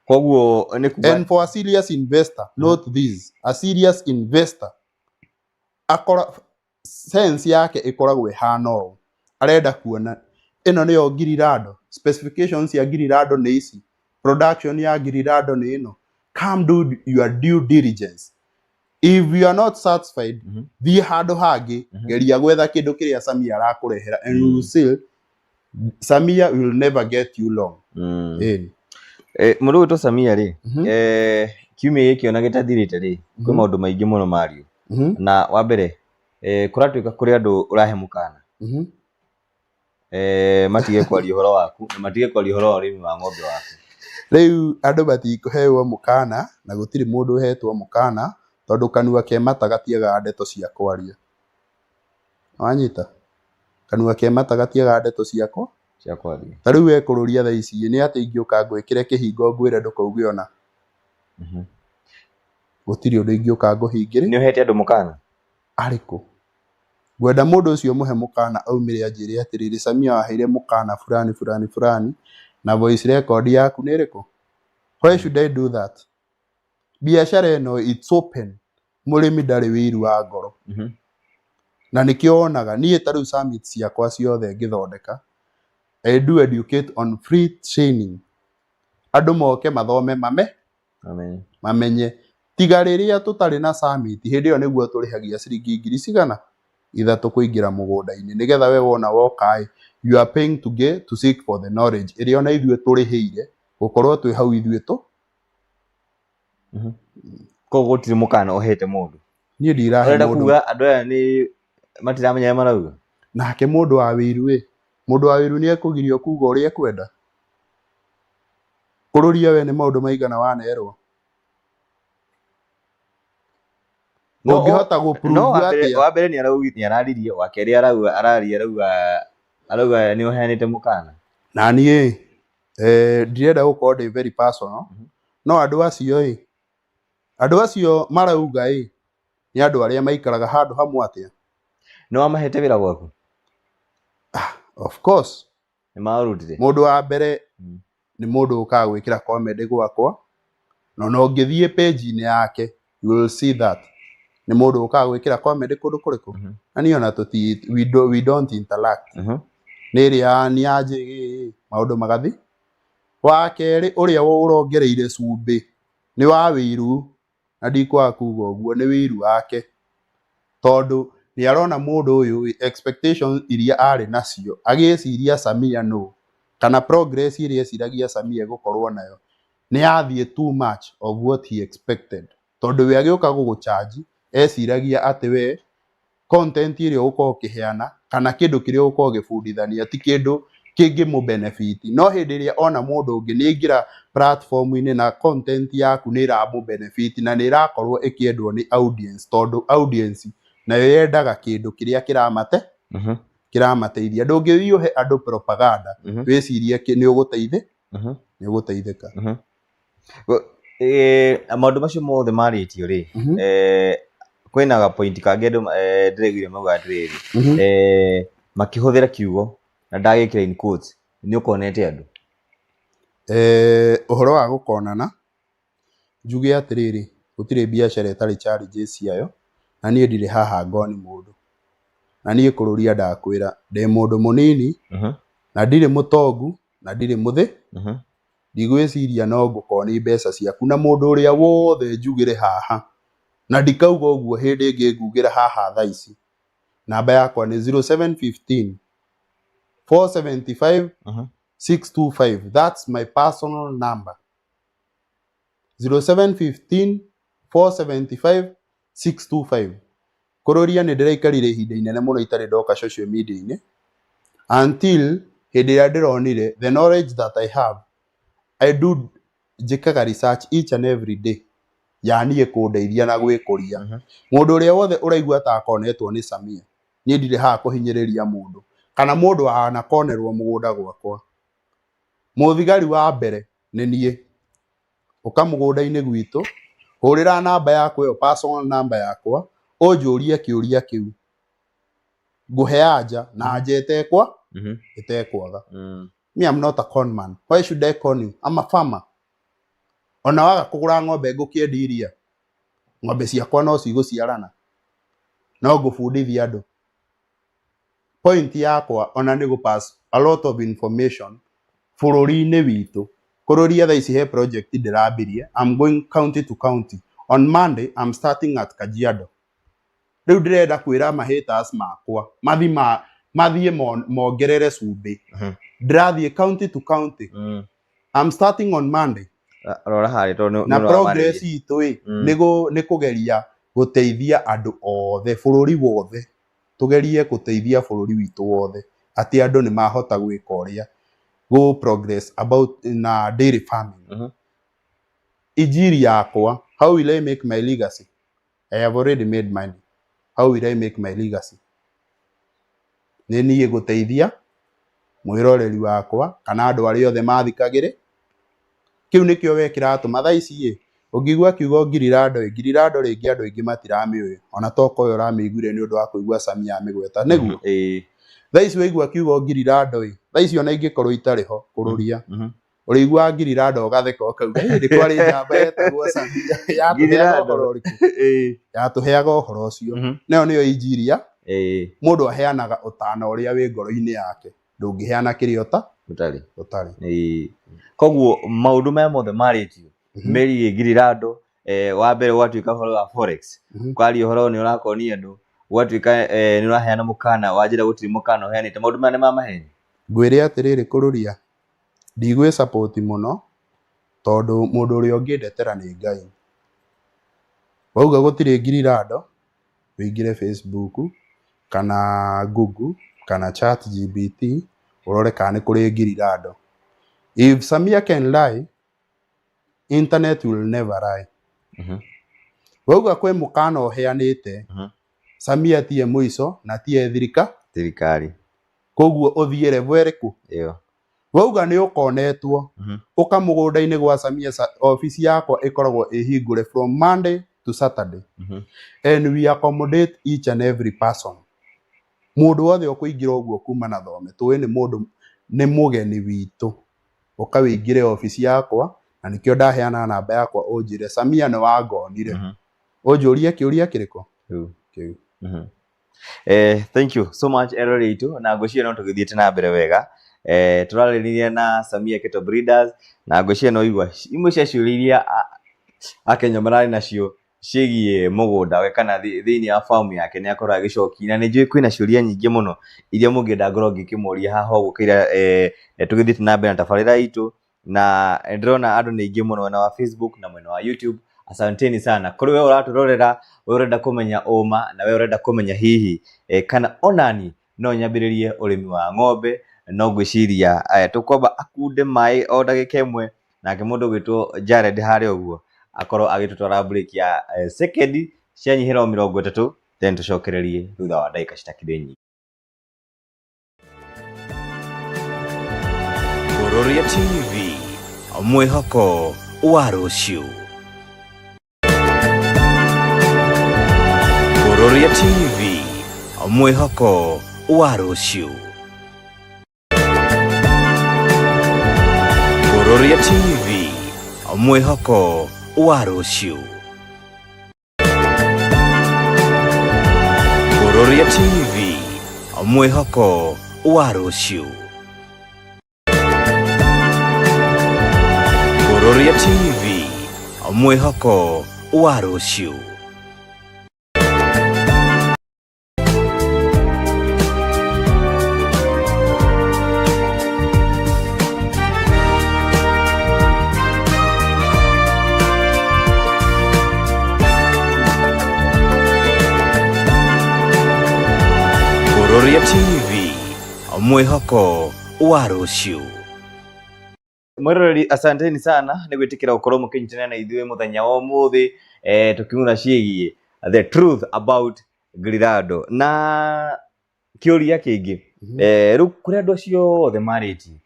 Koguo nĩ kuga And for a serious investor, note this, a serious investor akora sense yake ĩkoragwo ĩhana ũũ, arenda kuona ĩno nĩyo Girirado, specifications cia Girirado nĩ ici, production ya Girirado nĩ ĩno. Come do your due diligence. If you are not satisfied, thiĩ handũ hangĩ, geria gwetha kĩndũ kĩrĩa Samia arakũrehera and you will see Samia will never get you long. Ĩni. Mũndũ ũgwĩtwo Samia rĩ, kiumia gĩkĩ ona gĩtathirĩte rĩ, kwĩ maũndũ maingĩ mũno mario. Na wa mbere, kũratuĩka kũrĩ andũ ũrahe mũkana matige kwaria ũhoro waku na matige kwaria ũhoro wa ũrĩmi wa ng'ombe waku. Rĩu andũ matikũheo mũkana na gũtirĩ mũndũ ũhetwo mũkana tondũ kanua ke mata gatiagaga ndeto cia kwaria. Wanyita? Kanua ke mata gatiagaga ndeto ciakwa cia kwaria. Ta rĩu we kũrũria thaa ici nĩ atĩ ingĩũka ngwĩkĩre kĩhingo ngwĩre ndũkauge ona. Gũtirĩ ũndũ ingĩũka ngũhingĩre. Nĩ ũhete andũ mũkana? Arĩkũ? Ngwenda mũndũ ũcio mũhe mũkana aumĩre anjĩre atĩrĩrĩ, Samia waheire mũkana fulani fulani fulani na voice record yaku nĩ ĩrĩkũ? Why should I do that? Biacara ĩno it's open. Mũrĩmi ndarĩ wĩiru wa ngoro. Na nĩkĩo wonaga niĩ ta rĩu summit ciakwa ciothe ngĩthondeka, I do educate on free training. Andũ moke mathome mame Amen. Mamenye. Tiga rĩrĩa tũtarĩ na summit, hĩndĩ ĩyo nĩguo tũrĩhagia ciringi ngiri cigana ithatũ kũingĩra mũgũnda-inĩ, nĩgetha we wona woka ĩ, you are paying to get to seek for the knowledge ĩrĩa ona ithuĩ tũrĩhĩire gũkorwo twĩ hau ithuĩ tũ. Koguo gũtirĩ mũkana ũhete mũndũ? Niĩ ndirahe Ũrenda mũndũ. Kuga andũ aya nĩ matiramenya ũrĩa marauga? Nake mũndũ wa wĩiru ĩ, mũndũ wa wĩiru nĩ ekũgirio kuga ũrĩa ekwenda? Kũrũria we nĩ maũndũ maigana wanerwo? Ũngĩhota gũ-prove No wa mbere atĩa? Wa mbere nĩ araririe, wa kerĩ arauga araria arauga nĩ ũheanĩte mũkana. Na niĩ ndirenda gũkorwo ndĩ very personal, no andũ acio ĩ, andũ acio marauga ĩ, nĩ andũ arĩa maikaraga handũ hamwe atĩa? Nĩ wamahete wĩra gwaku? Of course. Nĩ maũrutire? Mũndũ wa mbere nĩ mũndũ ũkaga gwĩkĩra comedy gwakwa, na ona ũngĩthiĩ page-inĩ yake you will see that nĩ mũndũ ũkaga gwĩkĩra comedy kũndũ kũrĩkũ. Na niĩ ona tũti we don't interact. Nĩ ĩrĩa nĩ anjĩ maũndũ magathi. Wa kerĩ ũrĩa ũrongereire cumbĩ nĩ wa wĩiru, na ndikwaga kuga ũguo, nĩ wĩiru wake, tondũ nĩ arona mũndũ ũyũ expectations iria arĩ nacio agĩciria Samia nũ, kana progress ĩrĩa eciragia Samia egũkorwo nayo nĩ yathiĩ too much of what he expected, tondũ we agĩũka gũgũcharge eciragia atĩ we content ĩrĩa ũgũkorwo ũkĩheana kana kĩndũ kĩrĩa ũgũkorwo ũgĩbundithania ti kĩndũ kĩngĩmũ benefit, no hĩndĩ ĩrĩa ona mũndũ ũngĩ nĩ aingĩra platform-inĩ na content yaku nĩ ĩramũ benefit na nĩ ĩrakorwo ĩkĩendwo nĩ audience, tondũ audience nayo yendaga kĩndũ kĩrĩa kĩramate kĩramateithia. Ndũngĩthiĩ ũhe andũ propaganda wĩcirie nĩ ũgũteithĩ nĩ ũgũteithĩka. Maũndũ macio mothe marĩtio rĩ, kwĩna ga point kangĩ andũ ndĩraiguire mauga atĩrĩrĩ, makĩhũthĩra kiugo na ndagĩkĩra in quotes, nĩ ũkonete andũ. Ũhoro wa gũkonana, njuge atĩrĩrĩ, gũtirĩ biacara ĩtarĩ challenges ciayo, na niĩ ndirĩ haha ngoni mũndũ, na niĩ kũrũria ndakwĩra ndĩ mũndũ mũnini na ndirĩ mũtongu na ndirĩ mũthĩ. Ndigwĩciria no ngũkoni mbeca ciaku, na mũndũ ũrĩa wothe njugĩre haha, na ndikauga ũguo hĩndĩ ĩngĩ ngugĩra haha thaa ici, namba yakwa nĩ 0715 475 625. That's my personal number, 0715 475 625. Kũrũria nĩ ndĩraikarire ihinda inene mũno itarĩ ndoka social media-inĩ until hĩndĩ ĩrĩa ndĩronire the knowledge that I have, I do njĩkaga research each and every day ya niĩ kũndeithia na gwĩkũria. Mũndũ ũrĩa wothe ũraigua ta akonetwo nĩ Samia, niĩ ndirĩ haha kũhinyĩrĩria mũndũ kana mũndũ anakonerwo mũgũnda gwakwa. Mũthigari wa mbere nĩ niĩ. Ũka mũgũnda-inĩ gwitũ, hũrĩra namba yakwa ĩyo personal number yakwa, ũnjũrie kĩũria kĩu. Ngũhe anja na anja ĩtekwa ĩtekwaga. Me, I'm not a con man. Why should I con you? I'm a farmer. Ona waga kũgũra ng'ombe ngũkĩendia iria, ng'ombe ciakwa no cigũciarana, no ngũbundithia andũ. Point yakwa ona nĩ gũ pass a lot of information bũrũri-inĩ witũ. Kũrũria thaa ici he project ndĩrambirie. I'm going county to county. On Monday, I'm starting at Kajiado. Rĩu ndĩrenda kwĩra ma haters makwa mathi ma mathiĩ mongerere cumbĩ. Ndĩrathiĩ county to county. I'm starting on Monday. Rora harĩa tondũ Na nĩ progress itũ ĩ nĩ kũgeria gũteithia andũ othe bũrũri wothe, tũgerie gũteithia bũrũri witũ wothe atĩ andũ nĩ mahota gwĩka ũrĩa go progress about na dairy farming. Injiri yakwa, how will I make my legacy? I have already made money. How will I make my legacy? Nĩ niĩ gũteithia mwĩroreri wakwa kana andũ arĩa othe mathikagĩrĩ. Kĩu nĩkĩo we kĩratũma thaa ici ĩ ũngĩigua kiugo ngirirando ĩ ngirirando rĩngĩ andũ aingĩ matiramĩũĩ, ona tokorwo ũramĩiguire nĩ ũndũ wa kũigua Samia amĩgweta nĩguo. Thaa ici waigua kiugo ngirirando ĩ thaa ici ona ingĩkorwo itarĩ ho kũrũria, ũrĩiguaga ngirirando ũgatheka ũkauga ĩ nĩ kwarĩ njamba yetagwo Samia yatũheaga Ngirirando. ũhoro ũrĩkũ, yatũheaga ũhoro ũcio. Nayo nĩyo injiri ya mũndũ aheanaga ũtana ũrĩa wĩ ngoro-inĩ yake, ndũngĩheana kĩrĩa ũtarĩ ũtarĩ. Koguo maũndũ maya mothe marĩtio megiĩ ngirirando, wa mbere gwatuĩka ũhoro wa forex, kwaria ũhoro nĩ ũrakonia andũ, gwatuĩka nĩ ũraheana mũkana wa njĩra gũtirĩ mũkana ũheanĩte, maũndũ maya nĩ ma maheni. Ngwĩre atĩrĩrĩ kũrũria, ndigwĩ support mũno tondũ mũndũ ũrĩa ũngĩndetera nĩ Ngai. Wauga gũtirĩ ngirirando, ũingĩre Facebook kana Google kana ChatGPT ũrore kana nĩ kũrĩ ngirirando. If Samia can lie, internet will never lie. Wauga kwĩ mũkana ũheanĩte, Samia tiye mũico na tiye thirikari, koguo ũthiĩ level ĩrĩkũ? Ĩyo. Wauga nĩ ũkonetwo, ũka mũgũnda-inĩ gwa Samia, office yakwa ĩkoragwo ĩhingũre from Monday to Saturday. And we accommodate each and every person. Mũndũ wothe ũkũingĩra ũguo kuma na thome tũĩ nĩ mũndũ nĩ mũgeni witũ, ũka wĩingĩre office yakwa, na nĩkĩo ndaheana namba yakwa ũnjĩre Samia nĩ wangonire, ũnjũrie kĩũria kĩrĩkũ kĩu. Thank you so much erori aitũ, na ngwĩciria no tũgĩthiĩte na mbere wega. Tũrarĩrĩria na Samia Cattle Breeders, na ngwĩciria no igua imwe cia ciũria iria Akenya mararĩ nacio ciĩgiĩ mũgũnda we kana thĩinĩ wa farm yake nĩ akorwo agĩcokia, na nĩ njũĩ kwĩna ciũria nyingĩ mũno iria mũngĩenda ngorwo ngĩkĩmũria haha ũguo kĩrĩa tũgĩthiĩte na mbere na tabarĩra itũ, na ndĩrona andũ nĩ aingĩ mũno mwena wa Facebook na mwena wa YouTube. Asanteni sana kũrĩ we ũratũrorera, we ũrenda kũmenya ũma na we ũrenda kũmenya hihi kana onani no nyambĩrĩrie ũrĩmi wa ng'ombe, no ngwĩciria tũkwamba akunde maĩ o ndagĩka ĩmwe, nake mũndũ ũgwĩtwo Jared harĩa ũguo akorwo agĩtũtwara break ya sekendi cianyihĩra o 30, then tũcokererie thutha wa ndagĩka citakĩrĩ nyingĩ. Kururia TV, mwĩhoko wa rũciũ. Kururia TV, mwĩhoko wa rũciũ. Kururia TV, mwĩhoko wa rũciũ. Kururia TV, mwĩhoko wa rũciũ. Kururia TV, mwĩhoko wa rũciũ. Rũrĩa TV, mwĩhoko wa rũciũ. Mwĩroreri, asanteni sana nĩ gwĩtĩkĩra gũkorwo mũkĩnyitanĩra na ithuĩ mũthenya wa ũmũthĩ, tũkiuna ciĩgiĩ the truth about Grilado. Na kĩũria kĩngĩ, rĩu kũrĩ andũ acio othe marĩtie,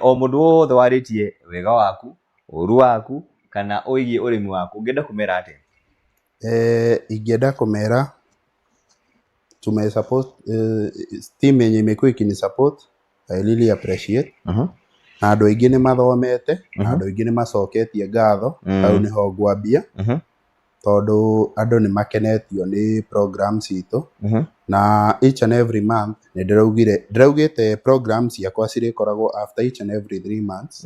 o mũndũ wothe warĩtie wega waku, ũru waku, kana ũigie ũrĩmi waku, ũngĩenda kũmera atĩa? Ingĩenda kũmera tume support team yenye imekuwa ikini support, I really appreciate. Na andũ aingĩ nĩ mathomete na andũ aingĩ nĩ macoketie ngatho. Hau nĩho ngwambia, tondũ andũ nĩ makenetio nĩ program citũ. Na each and every month nĩ ndĩraugire, ndĩraugĩte program ciakwa cirĩkoragwo after each and every 3 months.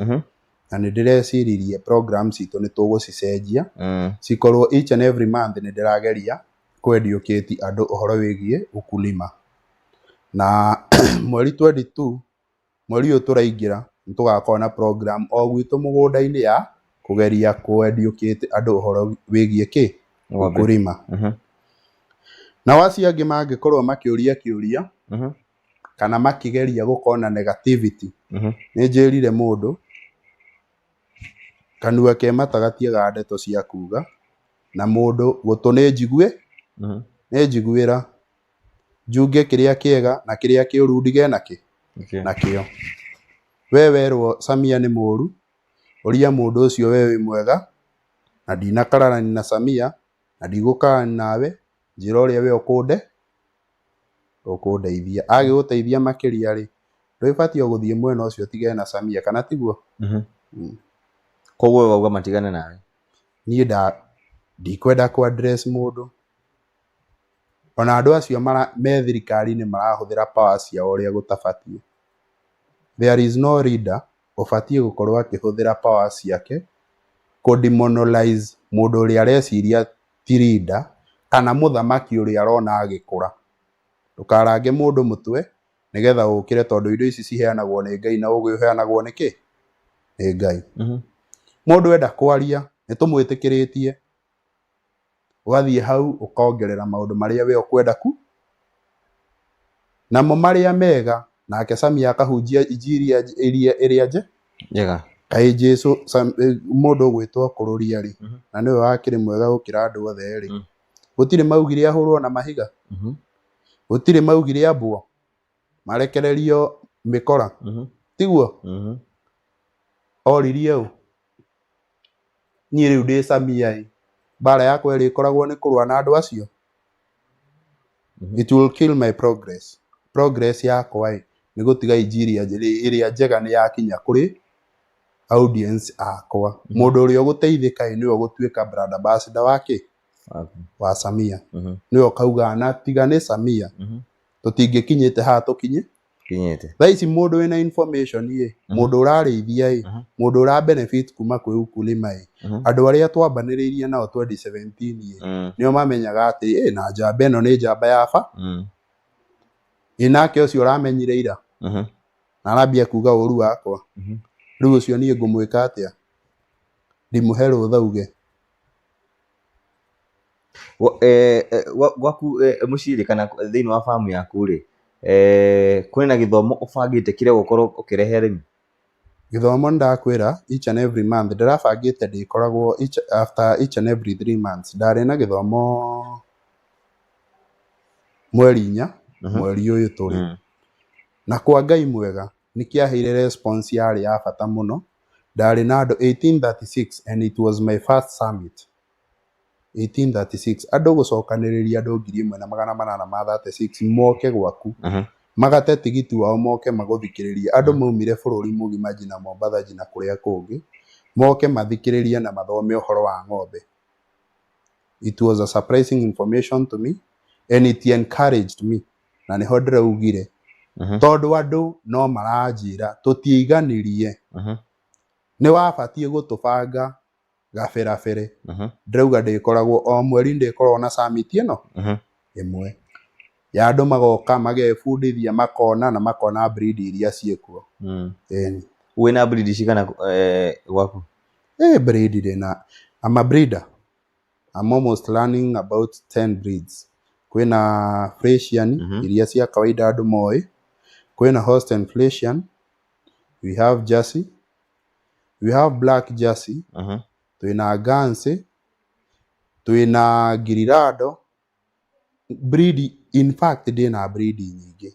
Na nĩ ndĩreciririe program citũ nĩ tũgũcicenjia cikorwo each and every month nĩ ndĩrageria kũ-educate andũ ũhoro wĩgiĩ ukulima. Na mweri 22, mweri ũyũ tũraingĩra, nĩ tũgakorwo na program o gwitũ mũgũnda-inĩ ya kũgeria kũ-educate andũ ũhoro wĩgiĩ kĩ? Ng'ombe. Ukulima. Nao acio angĩ mangĩkorwo makĩũria kĩũria kana makĩgeria gũkorwo na negativity, nĩ njĩrire mũndũ kanua ke mata gatiagaga ndeto cia kuga, na mũndũ gũtũ nĩ njigue nĩ njiguĩra, njunge kĩrĩa kĩega na kĩrĩa kĩũru ndige nakĩ nakĩo. We werwo Samia nĩ mũru, ũria mũndũ ũcio we wĩ mwega, na ndinakararani na Samia na ndigũkararani nawe, njĩra ũrĩa we ũkũnde ũkũndeithia. Agĩgũteithia makĩria rĩ, ndũgĩbatiĩ o gũthiĩ mwena ũcio ũtigane na Samia, kana tiguo? Koguo we wauga matigane nawe? Niĩ ndikwenda kũ address mũndũ. Ona andũ acio me thirikari-inĩ marahũthĩra power ciao ũrĩa gũtabatiĩ. There is no leader ũbatiĩ gũkorwo akĩhũthĩra power ciake kũ demoralize mũndũ ũrĩa areciria ti leader, kana mũthamaki ũrĩa arona agĩkũra. Ndũkarange mũndũ mũtwe nĩgetha ũkĩre, tondũ indo ici ciheanagwo nĩ Ngai na ũgĩ ũheanagwo nĩ kĩ? Nĩ Ngai. Mũndũ enda kwaria nĩ tũmwĩtĩkĩrĩtie, ũgathiĩ hau ũkongerera maũndũ marĩa we ũkwenda ku namo marĩa mega, nake Samia akahunjia injiri ĩrĩa ĩrĩa nje njega. Kaĩ Jesu mũndũ ũgwĩtwo kũrũria rĩ, na nĩwe wakĩrĩ mwega gũkĩra andũ othe rĩ, gũtirĩ maugire ahũrwo na mahiga, gũtirĩ maugire ambwo marekererio mĩkora, tiguo? Oririe ũ? Niĩ rĩu ndĩ Samia ĩ, mbara yakwa ĩrĩa ĩkoragwo nĩ kũrũa na andũ acio. It will kill my progress. Progress yakwa ĩ nĩ gũtiga injiri ĩrĩa njega nĩ yakinya kũrĩ audience akwa. Mũndũ ũrĩa ũgũteithĩka ĩ nĩwe ũgũtuĩka brand ambassador wa kĩ? Wa Samia. Nĩwe ũkauga na tiga nĩ Samia tũtingĩkinyĩte haha tũkinye kinyĩte. Thaa ici mũndũ wĩna information ĩ, mũndũ ũrarĩithia ĩ, mũndũ ũra benefit kuma kwĩ ukulima ĩ, andũ arĩa twambanĩrĩirie nao 2017 ĩ, nĩo mamenyaga atĩ ĩ na njamba ĩno nĩ njamba ya ba ĩ, nake ũcio ũramenyire ira na arambia kuga ũru wakwa. Rĩu ũcio niĩ ngũmwĩka atĩa? Ndimũhe rũtha uge. Gwaku mũciĩ rĩ, kana thĩinĩ wa famu yaku rĩ, kwĩna gĩthomo ũbangĩte kĩrĩa ũgũkorwo ũkĩrehe arĩmi? Gĩthomo ndakwĩra each and every month ndĩrabangĩte ndĩkoragwo after each and every 3 months. Ndarĩ na gĩthomo mweri 4, mweri ũyũ tũrĩ. Na kwa Ngai mwega nĩ kĩaheire response yarĩ ya bata mũno. Ndarĩ na andũ 1836 and it was my first summit. 1836 andũ gũcokanĩrĩria, andũ 1836 moke gwaku, magate tigiti wao moke magũthikĩrĩrie. Andũ maumire bũrũri mũgima, nginya Mombatha, nginya kũrĩa kũngĩ, moke mathikĩrĩrie na mathome ũhoro wa ng'ombe. It was a surprising information to me and it encouraged me, na nĩho ndĩraugire, tondũ andũ no maranjĩra tũtiaiganirie, nĩ wabatiĩ gũtũbanga gaberabere. Ndĩrauga ndĩkoragwo o mweri, ndĩkoragwo na summit ĩno ĩmwe ya andũ magoka magebundithia, makona na makona breed iria ciĩkuo. Ĩni. Wĩna breed cigana gwaku? Breed ndĩna, I'm a breeder. I'm almost learning about 10 breeds. Kwĩna Fresian iria cia kawaida andũ moĩ, kwĩna Holstein Fresian, we have Jersey, we have Black Jersey, twĩna Guernsey, twĩna Girilando, breed, in fact ndĩna breed nyingĩ,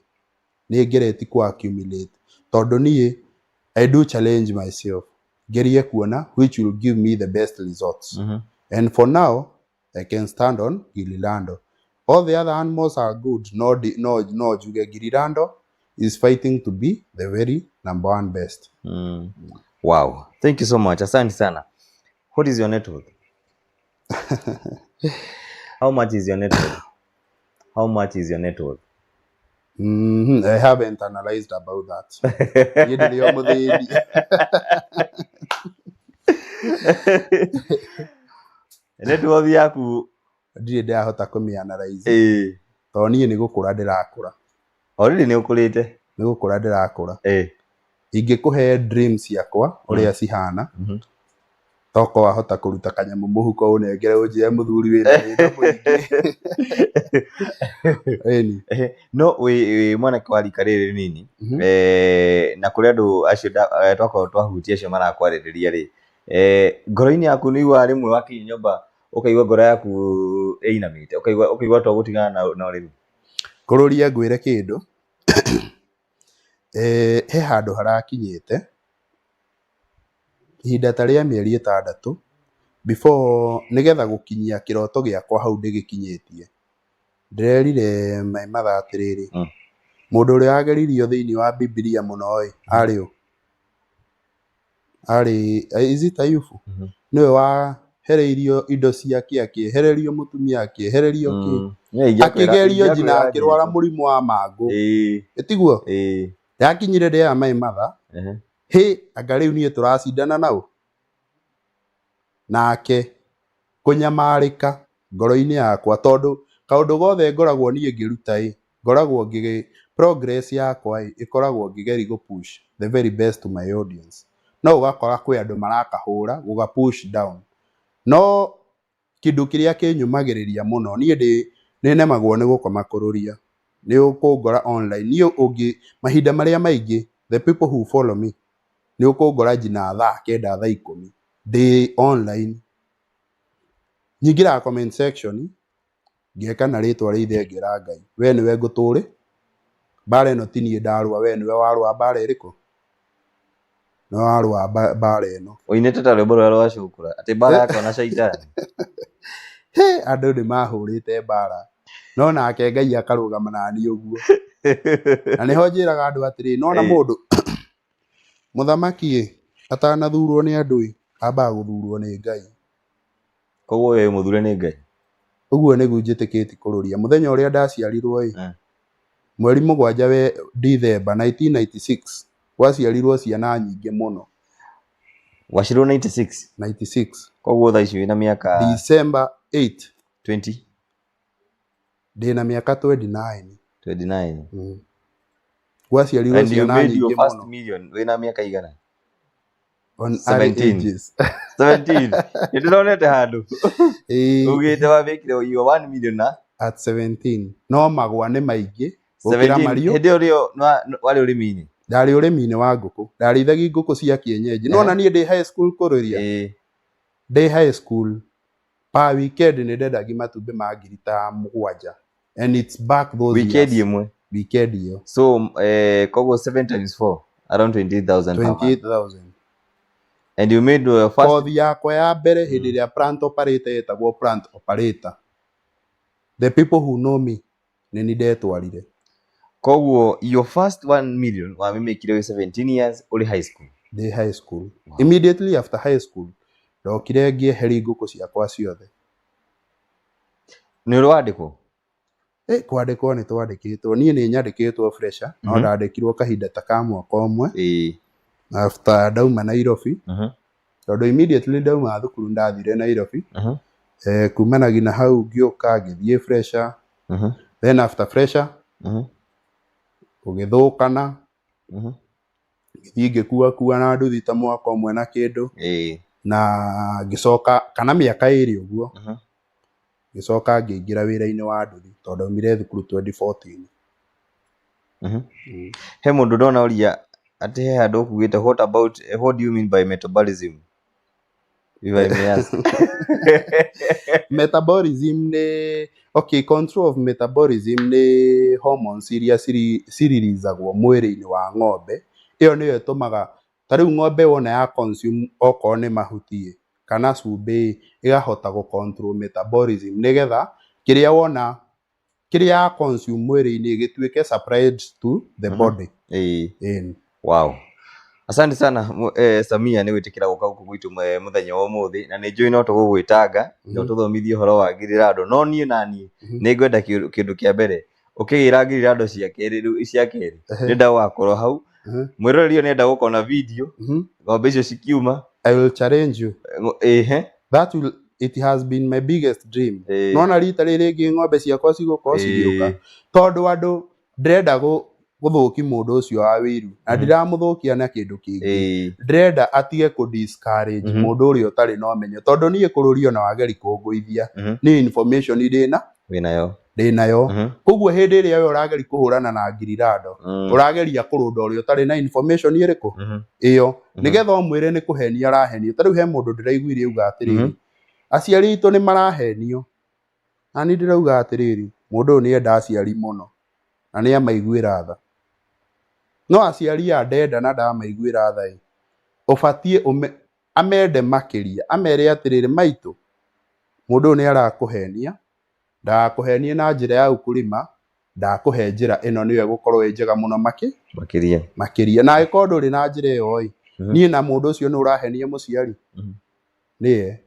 nĩ ngeretie kũ accumulate tondũ niĩ I do challenge myself ngerie kuona which will give me the best results. And for now I can stand on Girilando. All the other animals are good, no, no, no njuge Girilando is fighting to be the very number one best. Wow, thank you so much. Asante sana. What is your net worth? How much is your net worth? How much is your net worth? I haven't analyzed about that. Niĩ ndĩrĩ o mũthĩni. Net worth yaku? Ndirĩ ndĩrahota kũmĩ-analyze tondũ niĩ nĩ gũkũra ndĩrakũra. Already nĩ ũkũrĩte. Nĩ gũkũra ndĩrakũra. Ingĩkũhe dreams ciakwa ũrĩa cihana, toko wahota kũruta kanyamũ mũhuko ũnengere ũnjĩre mũthuri wĩna wĩna mũingĩ. Ĩni. No wĩ mwanake wa rika rĩrĩ rĩnini, na kũrĩ andũ acio twakorwo twahutia acio marakwarĩrĩria rĩ, ngoro-inĩ yaku nĩ ũiguaga rĩmwe wakinya nyũmba ũkaigua ngoro yaku ĩinamĩte, ũkaigua to gũtigana na ũrĩmi? Kũrũria ngwĩre kĩndũ, he handũ harakinyĩte ihinda ta rĩa mĩeri 6 before nĩgetha gũkinyia kĩroto gĩakwa hau ndĩgĩkinyĩtie, ndĩrerire my mother atĩrĩrĩ, mũndũ ũrĩa wageririo thĩinĩ wa Bibilia mũno ĩ, arĩ ũ? Arĩ, is it Ayubu? Nĩwe wahereirio indo ciake, akĩehererio mũtumia, akĩehererio kĩ, akĩgerio nginya akĩrwara mũrimũ wa mangũ. Ĩtiguo? Ĩĩ. Yakinyire ndĩ ya my mother, hĩ, anga rĩu niĩ tũracindana nao? Nake kũnyamarĩka ngoro-inĩ yakwa tondũ kaũndũ gothe ngoragwo niĩ ngĩruta ĩ, ngoragwo ngĩgĩ progress yakwa ĩ, ĩkoragwo ngĩgeria gũ push the very best to my audience. No ũgakora kwĩ andũ marakahũra gũga push down. No kĩndũ kĩrĩa kĩnyũmagĩrĩria mũno niĩ ndĩ nĩnemagwo nĩ gũkoma kũrũria. Nĩ ũkũngora online. Niĩ ũngĩ mahinda marĩa maingĩ the people who follow me nĩ ũkũngora nginya thaa 9 thaa 10 ndĩ online. Nyingĩraga comment section ngeka na rĩtwa rĩa ithe ngĩra Ngai we nĩwe ngũtũrĩ mbara ĩno ti niĩ ndarũa, we nĩwe warũa mbara ĩrĩkũ? Nĩwe warũa mbara ĩno. Ũinĩte ta rwĩmbo rũrĩa rwa Cukura atĩ mbara yakwa na caitani. Hĩ, andũ nĩ mahũrĩte mbara no nake Ngai akarũgama naniĩ ũguo. Na nĩho njĩraga andũ atĩrĩ, nona mũndũ mũthamaki ĩ atanathurwo nĩ andũ ĩ ambaga gũthurwo nĩ Ngai. Koguo we mũthure nĩ Ngai? Ũguo nĩguo njĩtĩkĩtie kũrũria. Mũthenya ũrĩa ndaciarirwo ĩ, mweri 7 we December 1996 gwaciarirwo ciana nyingĩ mũno. Waciarirwo 96? 96. Koguo thaa ici wĩna mĩaka December 8. 20? Ndĩna mĩaka 29. 29. Gwaciarirwo And you ciana made your nyingĩ first mũno. million wĩna mĩaka igana? On early 17. ages. 17. Nĩ ndĩronete handũ. Ĩĩ. Ugĩte wamĩkire your 1 million na at 17. No magwa nĩ maingĩ gũkĩra 17. mariũ. Hĩndĩ ĩyo rĩo warĩ ũrĩmi-inĩ? Ndarĩ ũrĩmi-inĩ wa ngũkũ. Ndarĩithagia ngũkũ cia kienyeji. Nona niĩ ndĩ high school kũrũria. Ndĩ high school per weekend nĩ ndendagia matumbĩ ma ngiri ta 7. And it's back those Weekend years. ĩmwe. Weekend ĩyo. So, koguo 7 times 4 around 28,000 per month. 28,000. And you made your first Kothi yakwa ya mbere hĩndĩ ĩrĩa plant operator yetagwo plant operator. The people who know me nĩ ni ndetwarire. Koguo your first 1 million wamĩmĩkire wĩ 17 years ũrĩ high school. Ndĩ high school. Wow. Immediately after high school ndokire ngĩeheria ngũkũ ciakwa ciothe. Nĩ ũrĩ wandĩkwo? Kwandĩkwo nĩ twandĩkĩtwo. Niĩ nĩ nyandĩkĩtwo fresher, no ndandĩkirwo kahinda ta ka mwaka ũmwe. After ndauma Nairobi. Tondũ immediately ndauma thukuru ndathire Nairobi. Kumanagia na hau ngĩũka ngĩthiĩ fresher. Then after fresher, gũgĩthũkana. Ngĩthiĩ ngĩkuakua na nduthi ta mwaka ũmwe na kĩndũ. Na ngĩcoka kana mĩaka 2 ũguo. Ngĩcoka ngĩingĩra wĩra-inĩ wa nduthi tondũ ndaumire thukuru 2014. He mũndũ ndona ũria atĩ he handũ ũkugĩte, what about, what do you mean by metabolism, if I may ask? Metabolism nĩ, okay, control of metabolism nĩ hormones iria ciririzagwo mwĩrĩ-inĩ wa ng'ombe. Ĩyo nĩyo ĩtũmaga ta rĩu ng'ombe wona ya consume okorwo nĩ mahuti ĩ, kana cumbĩ ĩ, ĩgahota gũ control metabolism nĩgetha kĩrĩa wona kĩrĩa ya consume mwĩrĩ-inĩ gĩtuĩke supplied to the body. Ĩni. Wow. Asante sana Samia nĩ gwĩtĩkĩra gũka gũkũ gwitũ mũthenya wa ũmũthĩ, na nĩ njũĩ no tũgũgwĩtanga na ũtũthomithie ũhoro wa ngirĩrando, no niĩ na niĩ nĩ ngwenda kĩndũ kĩa mbere ũkĩgĩra ngirĩrando cia kerĩ rĩu cia kerĩ ndĩrenda gũgakorwo hau. Mwĩroreri ũyũ nĩenda gũkona video ng'ombe icio cikiuma. I will challenge you. Ĩhe. That will, it has been my biggest dream. Nona rita rĩrĩ rĩngĩ ng'ombe ciakwa cigũkorwo cigĩũka, tondũ andũ ndĩrenda gũthũki mũndũ ũcio wa wĩiru na ndiramũthũkia na kĩndũ kĩngĩ. Ndĩrenda atige kũ discourage mũndũ ũrĩa ũtarĩ na ũmenyo, tondũ niĩ kũrũrio na wageri kũngũithia nĩ information ndĩna Wĩnayo. Ndĩnayo. Koguo hĩndĩ ĩrĩa we ũrageri kũhũrana na ngirirando, ũrageria kũrũnda ũrĩa ũtarĩ na information ĩrĩkũ ĩyo, nĩgetha ũmwĩre nĩ kũhenia arahenio. Ta rĩu he mũndũ ndĩraiguire auga atĩrĩrĩ, aciari aitũ nĩ marahenio, na niĩ ndĩrauga atĩrĩrĩ, mũndũ ũyũ nĩ enda aciari mũno na nĩ amaiguĩra tha, no aciari aya ndenda na ndamaiguĩra tha ĩ, ũbatiĩ amende makĩria, amere atĩrĩrĩ, maitũ, mũndũ ũyũ nĩ arakũhenia, ndagakũhenie na njĩra ya ũkũrĩma, ndakũhe njĩra ĩno nĩyo ĩgũkorwo ĩ njega mũno makĩria. Makĩria. Na angĩkorwo ndũrĩ na njĩra ĩyo ĩ, niĩ na mũndũ ũcio nĩ ũrahenia mũciari, nĩye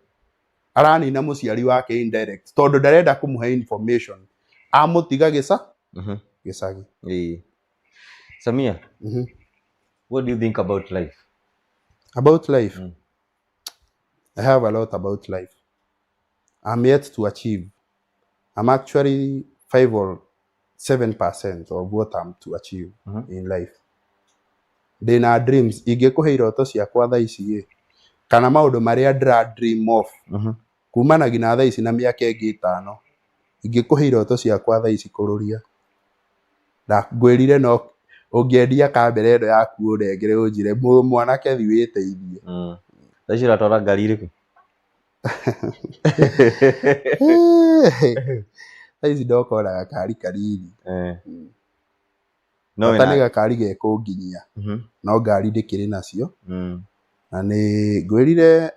aranina mũciari wake indirect, tondũ ndarenda kũmũhe information, amũtiga gĩca gĩcagi. Samia, what do you think about life? About life? I have a lot about life. I'm yet to achieve. I'm actually 5 or 7% of what I'm to achieve in life. Ndĩna dreams, ingĩkũhe iroto ciakwa thaa ici ĩ, kana maũndũ marĩa ndĩra dream of kumanagia na thaa ici na mĩaka ĩngĩ 5, ingĩkũhe iroto ciakwa thaa ici kũrũria na ngwĩrire no ũngĩendia kamera ĩno yaku ũnengere ũnjĩre mwanake thi wĩteithie. Thaa ici ũratwara ngari ĩrĩkũ? Thaa ici ndokona gakari kanini. No Bata wĩna nĩ gakari gekũnginyia, no ngari ndĩkĩrĩ nacio. Na nĩ ngwĩrire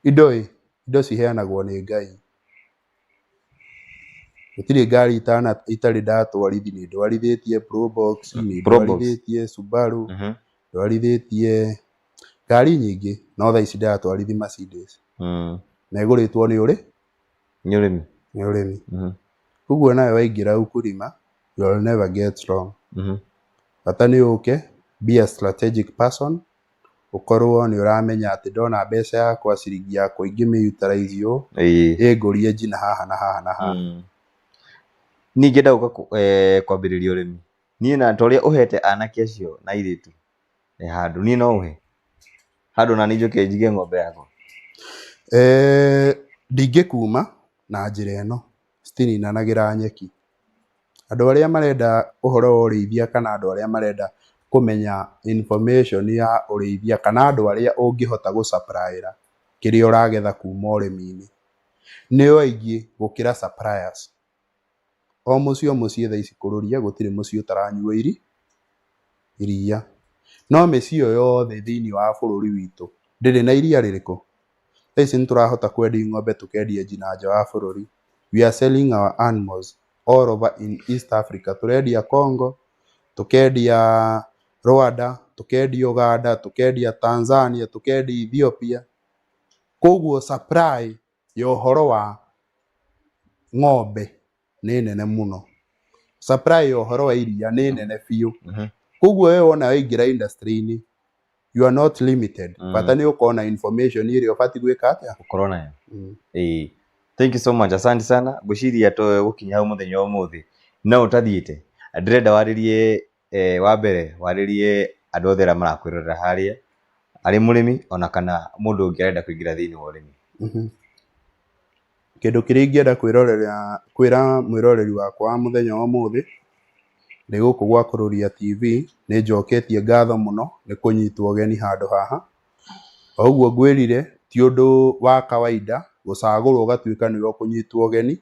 indo ĩ, indo ciheanagwo nĩ Ngai. Gũtirĩ ngari itarĩ ndatwarithi, nĩ ndwarithĩtie Probox, nĩ Probox. ndwarithĩtie Subaru, ndwarithĩtie ngari nyingĩ, no thaa ici ndĩratwarithi Mercedes. Na ĩgũrĩtwo nĩ ũrĩ? Nĩ ũrĩmi. Nĩ ũrĩmi. Koguo nawe waingĩra ukulima, you will never get wrong. Bata nĩ ũke, be a strategic person, ũkorwo nĩ ũramenya atĩ ndona mbeca yakwa, ciringi yakwa ingĩmĩ utilize ũũ, ĩngũrie njina haha na haha na haha. Niĩ ingĩenda gũka kwambĩrĩria ũrĩmi, niĩ na ta ũrĩa ũhete anake acio na airĩtu handũ, niĩ no ũhe handũ na niĩ njũke njige ng'ombe yakwa? Ndingĩkuma na njĩra ĩno, citininanagĩra nyeki. Andũ arĩa marenda ũhoro wa ũrĩithia kana andũ arĩa marenda kũmenya information ya ũrĩithia kana andũ arĩa ũngĩhota gũsupplyĩra kĩrĩa ũragetha kuma ũrĩmi-inĩ nĩo aingĩ gũkĩra suppliers. O mũciĩ o mũciĩ thaa ici kũrũria gũtirĩ mũciĩ ũtaranyua iria, no mĩciĩ ĩyo yothe thĩinĩ wa bũrũri witũ ndĩrĩ na iria rĩrĩkũ? Thaa ici nĩtũrahota kwendia ng'ombe tũkendia nginya nja wa bũrũri. We are selling our animals all over in East Africa. Tũrendia Congo, tũkendia Rwanda, tũkendia Uganda, tũkendia Tanzania, tũkendia Ethiopia. Koguo supply ya ũhoro wa ng'ombe nĩ nene mũno. Supply ya ũhoro wa iria nĩ nene biũ. Koguo we wona waingĩra industry-inĩ, you are not limited. Bata nĩ ũkorwo na information ĩrĩa ũbatiĩ gwĩka atĩa? Ũkorwo nayo. Ĩĩ. Thank you so much. Asante sana. Ngwĩciria tũgũkinya hau mũthenya wa ũmũthĩ. No ũtathiĩte, ndĩrenda warĩrie, wa mbere warĩrie andũ othe arĩa marakwĩrorera harĩa, arĩ mũrĩmi ona kana mũndũ ũngĩ arenda kũingĩra thĩinĩ wa ũrĩmi. Kĩndũ kĩrĩa ingĩenda kwĩrorera kwĩra mwĩroreri wakwa wa mũthenya wa ũmũthĩ, ndĩ gũkũ gwa Kũrũria TV, nĩ njoketie ngatho mũno nĩ kũnyitwo ũgeni handũ haha. O ũguo ngwĩrire, ti ũndũ wa kawaida gũcagũrwo ũgatuĩka nĩwe ũkũnyitwo ũgeni,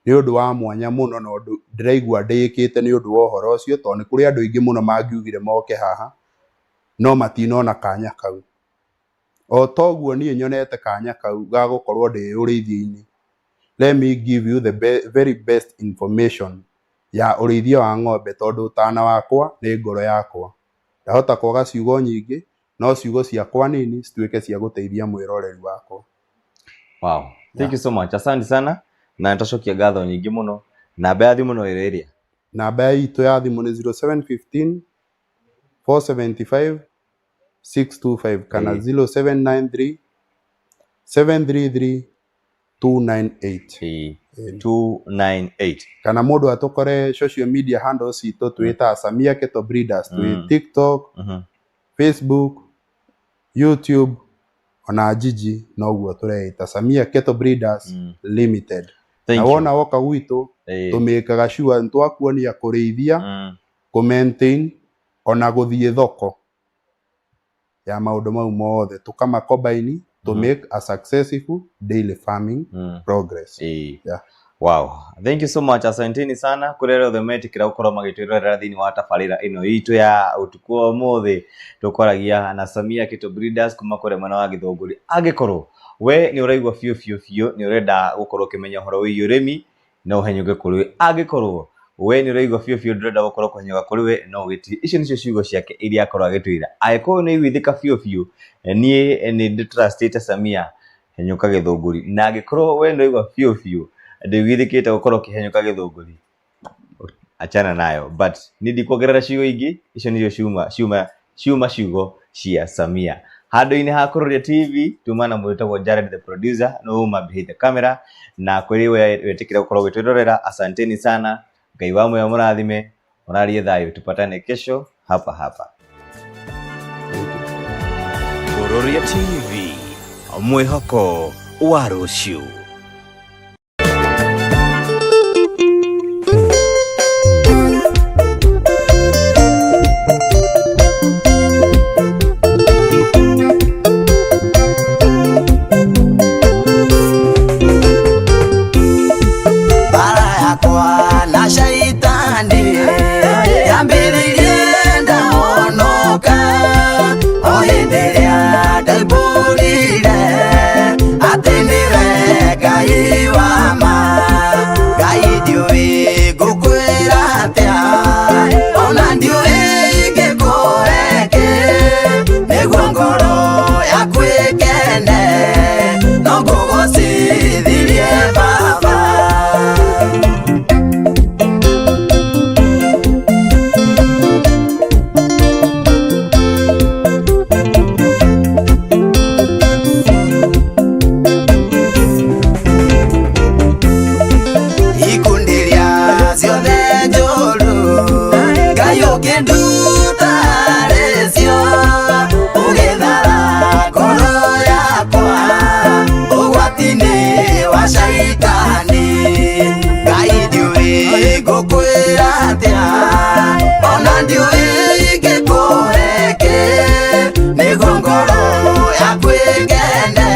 nĩ ũndũ wa mwanya mũno na ũndũ ndĩraigua ndĩĩkĩte nĩ ũndũ wa ũhoro ũcio, tondũ nĩ kũrĩ andũ aingĩ mũno mangiugire moke haha, no matinona kanya kau. O toguo niĩ nyonete kanya kau ga gũkorwo ndĩ ũrĩithio-inĩ, let me give you the very best information ya ũrĩithia wa ng'ombe tondũ ũtana wakwa nĩ ngoro yakwa. Ndahota kwaga ciugo nyingĩ, no ciugo ciakwa nini cituĩke cia gũteithia mwĩroreri wakwa. Wow. Thank you so much. Asante sana na nĩtwacokia ngatho nyingĩ mũno. Namba ya thimũ no ĩrĩa ĩrĩa. Namba itũ ya thimũ nĩ 0715 475 625 kana 0793 733 298. 298. Kana mũndũ atũkore social media handles citũ twĩtaga Samia Cattle Breeders, twĩ TikTok, Facebook, YouTube ona Jiji noguo tũreĩta Samia Cattle Breeders Limited. Thank Na you. wona woka gwitũ tũmĩkaga sure nĩtwakuonia kũrĩithia, kũ maintain ona gũthiĩ thoko ya maũndũ mau mothe tũkama combine to make a successful daily farming progress. Yeah. Wow. Thank you so much. Asanteni sana kũrĩ arĩa othe metĩkĩra gũkorwo magĩtwĩrorera thĩinĩ wa tabarĩra ĩno itũ ya ũtukũ wa ũmũthĩ. Tũkwaragia na Samia Cattle Breeders kuma kũrĩa mwena wa Gĩthũngũri. Angĩkorwo we nĩ ũraigua biũ biũ biũ nĩ ũrenda gũkorwo ũkĩmenya ũhoro wĩgiĩ ũrĩmi, no ũhenyũke kũrĩ we. Angĩkorwo we nĩ ũraigua biũ biũ ndũrenda gũkorwo kũhenyũka kũrĩ we, no ũgĩtie. Icio nĩcio ciugo ciake iria akorwo agĩtwĩra. Angĩkorwo nĩ ũiguithĩka biũ biũ, niĩ nĩ ndĩtrustĩte Samia, henyũka Gĩthũngũri. Na angĩkorwo we nĩ ũraigua biũ biũ ndũiguithĩkĩte gũkorwo ũkĩhenyũka Gĩthũngũri, achana nayo. But niĩ ndikuongerera ciugo ingĩ, icio nĩcio ciuma ciuma ciuma ciugo cia Samia. Handũ-inĩ ha Kũrũria TV, tuma na mũndũ wĩtagwo Jared the producer, nĩwe uma behind the camera, na kũrĩ we wetĩkĩra gũkorwo ũgĩtwĩrorera, asanteni sana. Ngai wa muoyo mũrathime, mũrarie thayũ, tupatane kesho hapa hapa. Kũrũria TV, mwĩhoko wa rũciũ. Bara yakwa na shaitani yambĩrĩirie ndahonoka o hĩndĩ ĩrĩa ndaimbũrire atĩ nĩwe Ngai wa ma. Ngai ndiũĩ ngũkwĩra atĩa ona ndiũĩ ingĩkũhe kĩ nĩguo ngoro yaku ĩkene no ngũgocithirie Baba. Ikundi rĩa ciothe njũru Ngai ũkĩnduta harĩ cio ũgĩthara ngoro yakwa ũgwati-inĩ wa shaitani. Ngai ndiũĩ ngũkwĩra atĩa ona ndiũĩ ingĩkũhe kĩ nĩguo ngoro yaku ĩkene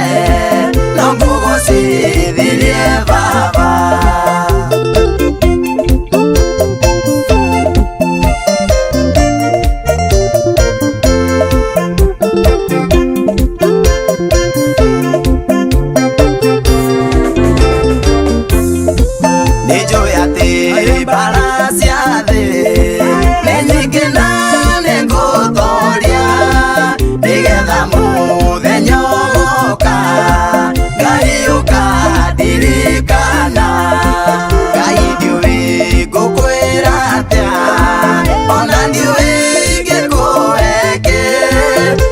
no ngũgocithirie Baba. Nĩnjũĩ atĩ mbara cia thĩ nĩ nyingĩ na nĩngũtoria nĩgetha mũthenya ũgoka Ngai ũkandirikana. Ngai ndiũĩ ngũkwĩra atĩa ona ndiũĩ ingĩkũhe kĩ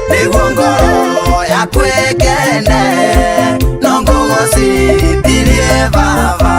nĩguo ngoro yaku ĩkene no ngũgocithirie Baba.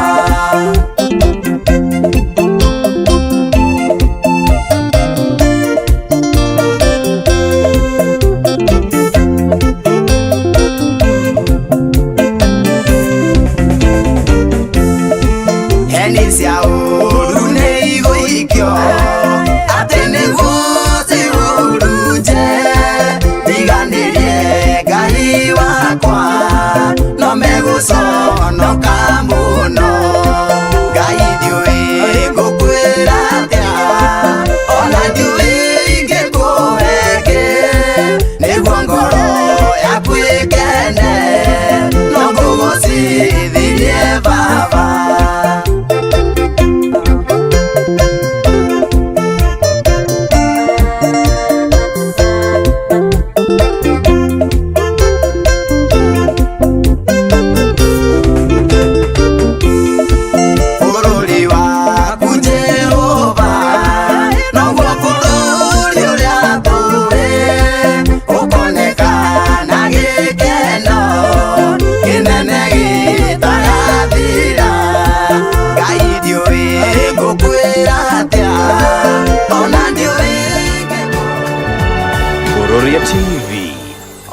Rũrĩa TV,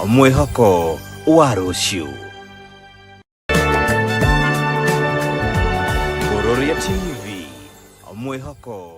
mwĩhoko wa rũciũ. Rũrĩa TV, mwĩhoko.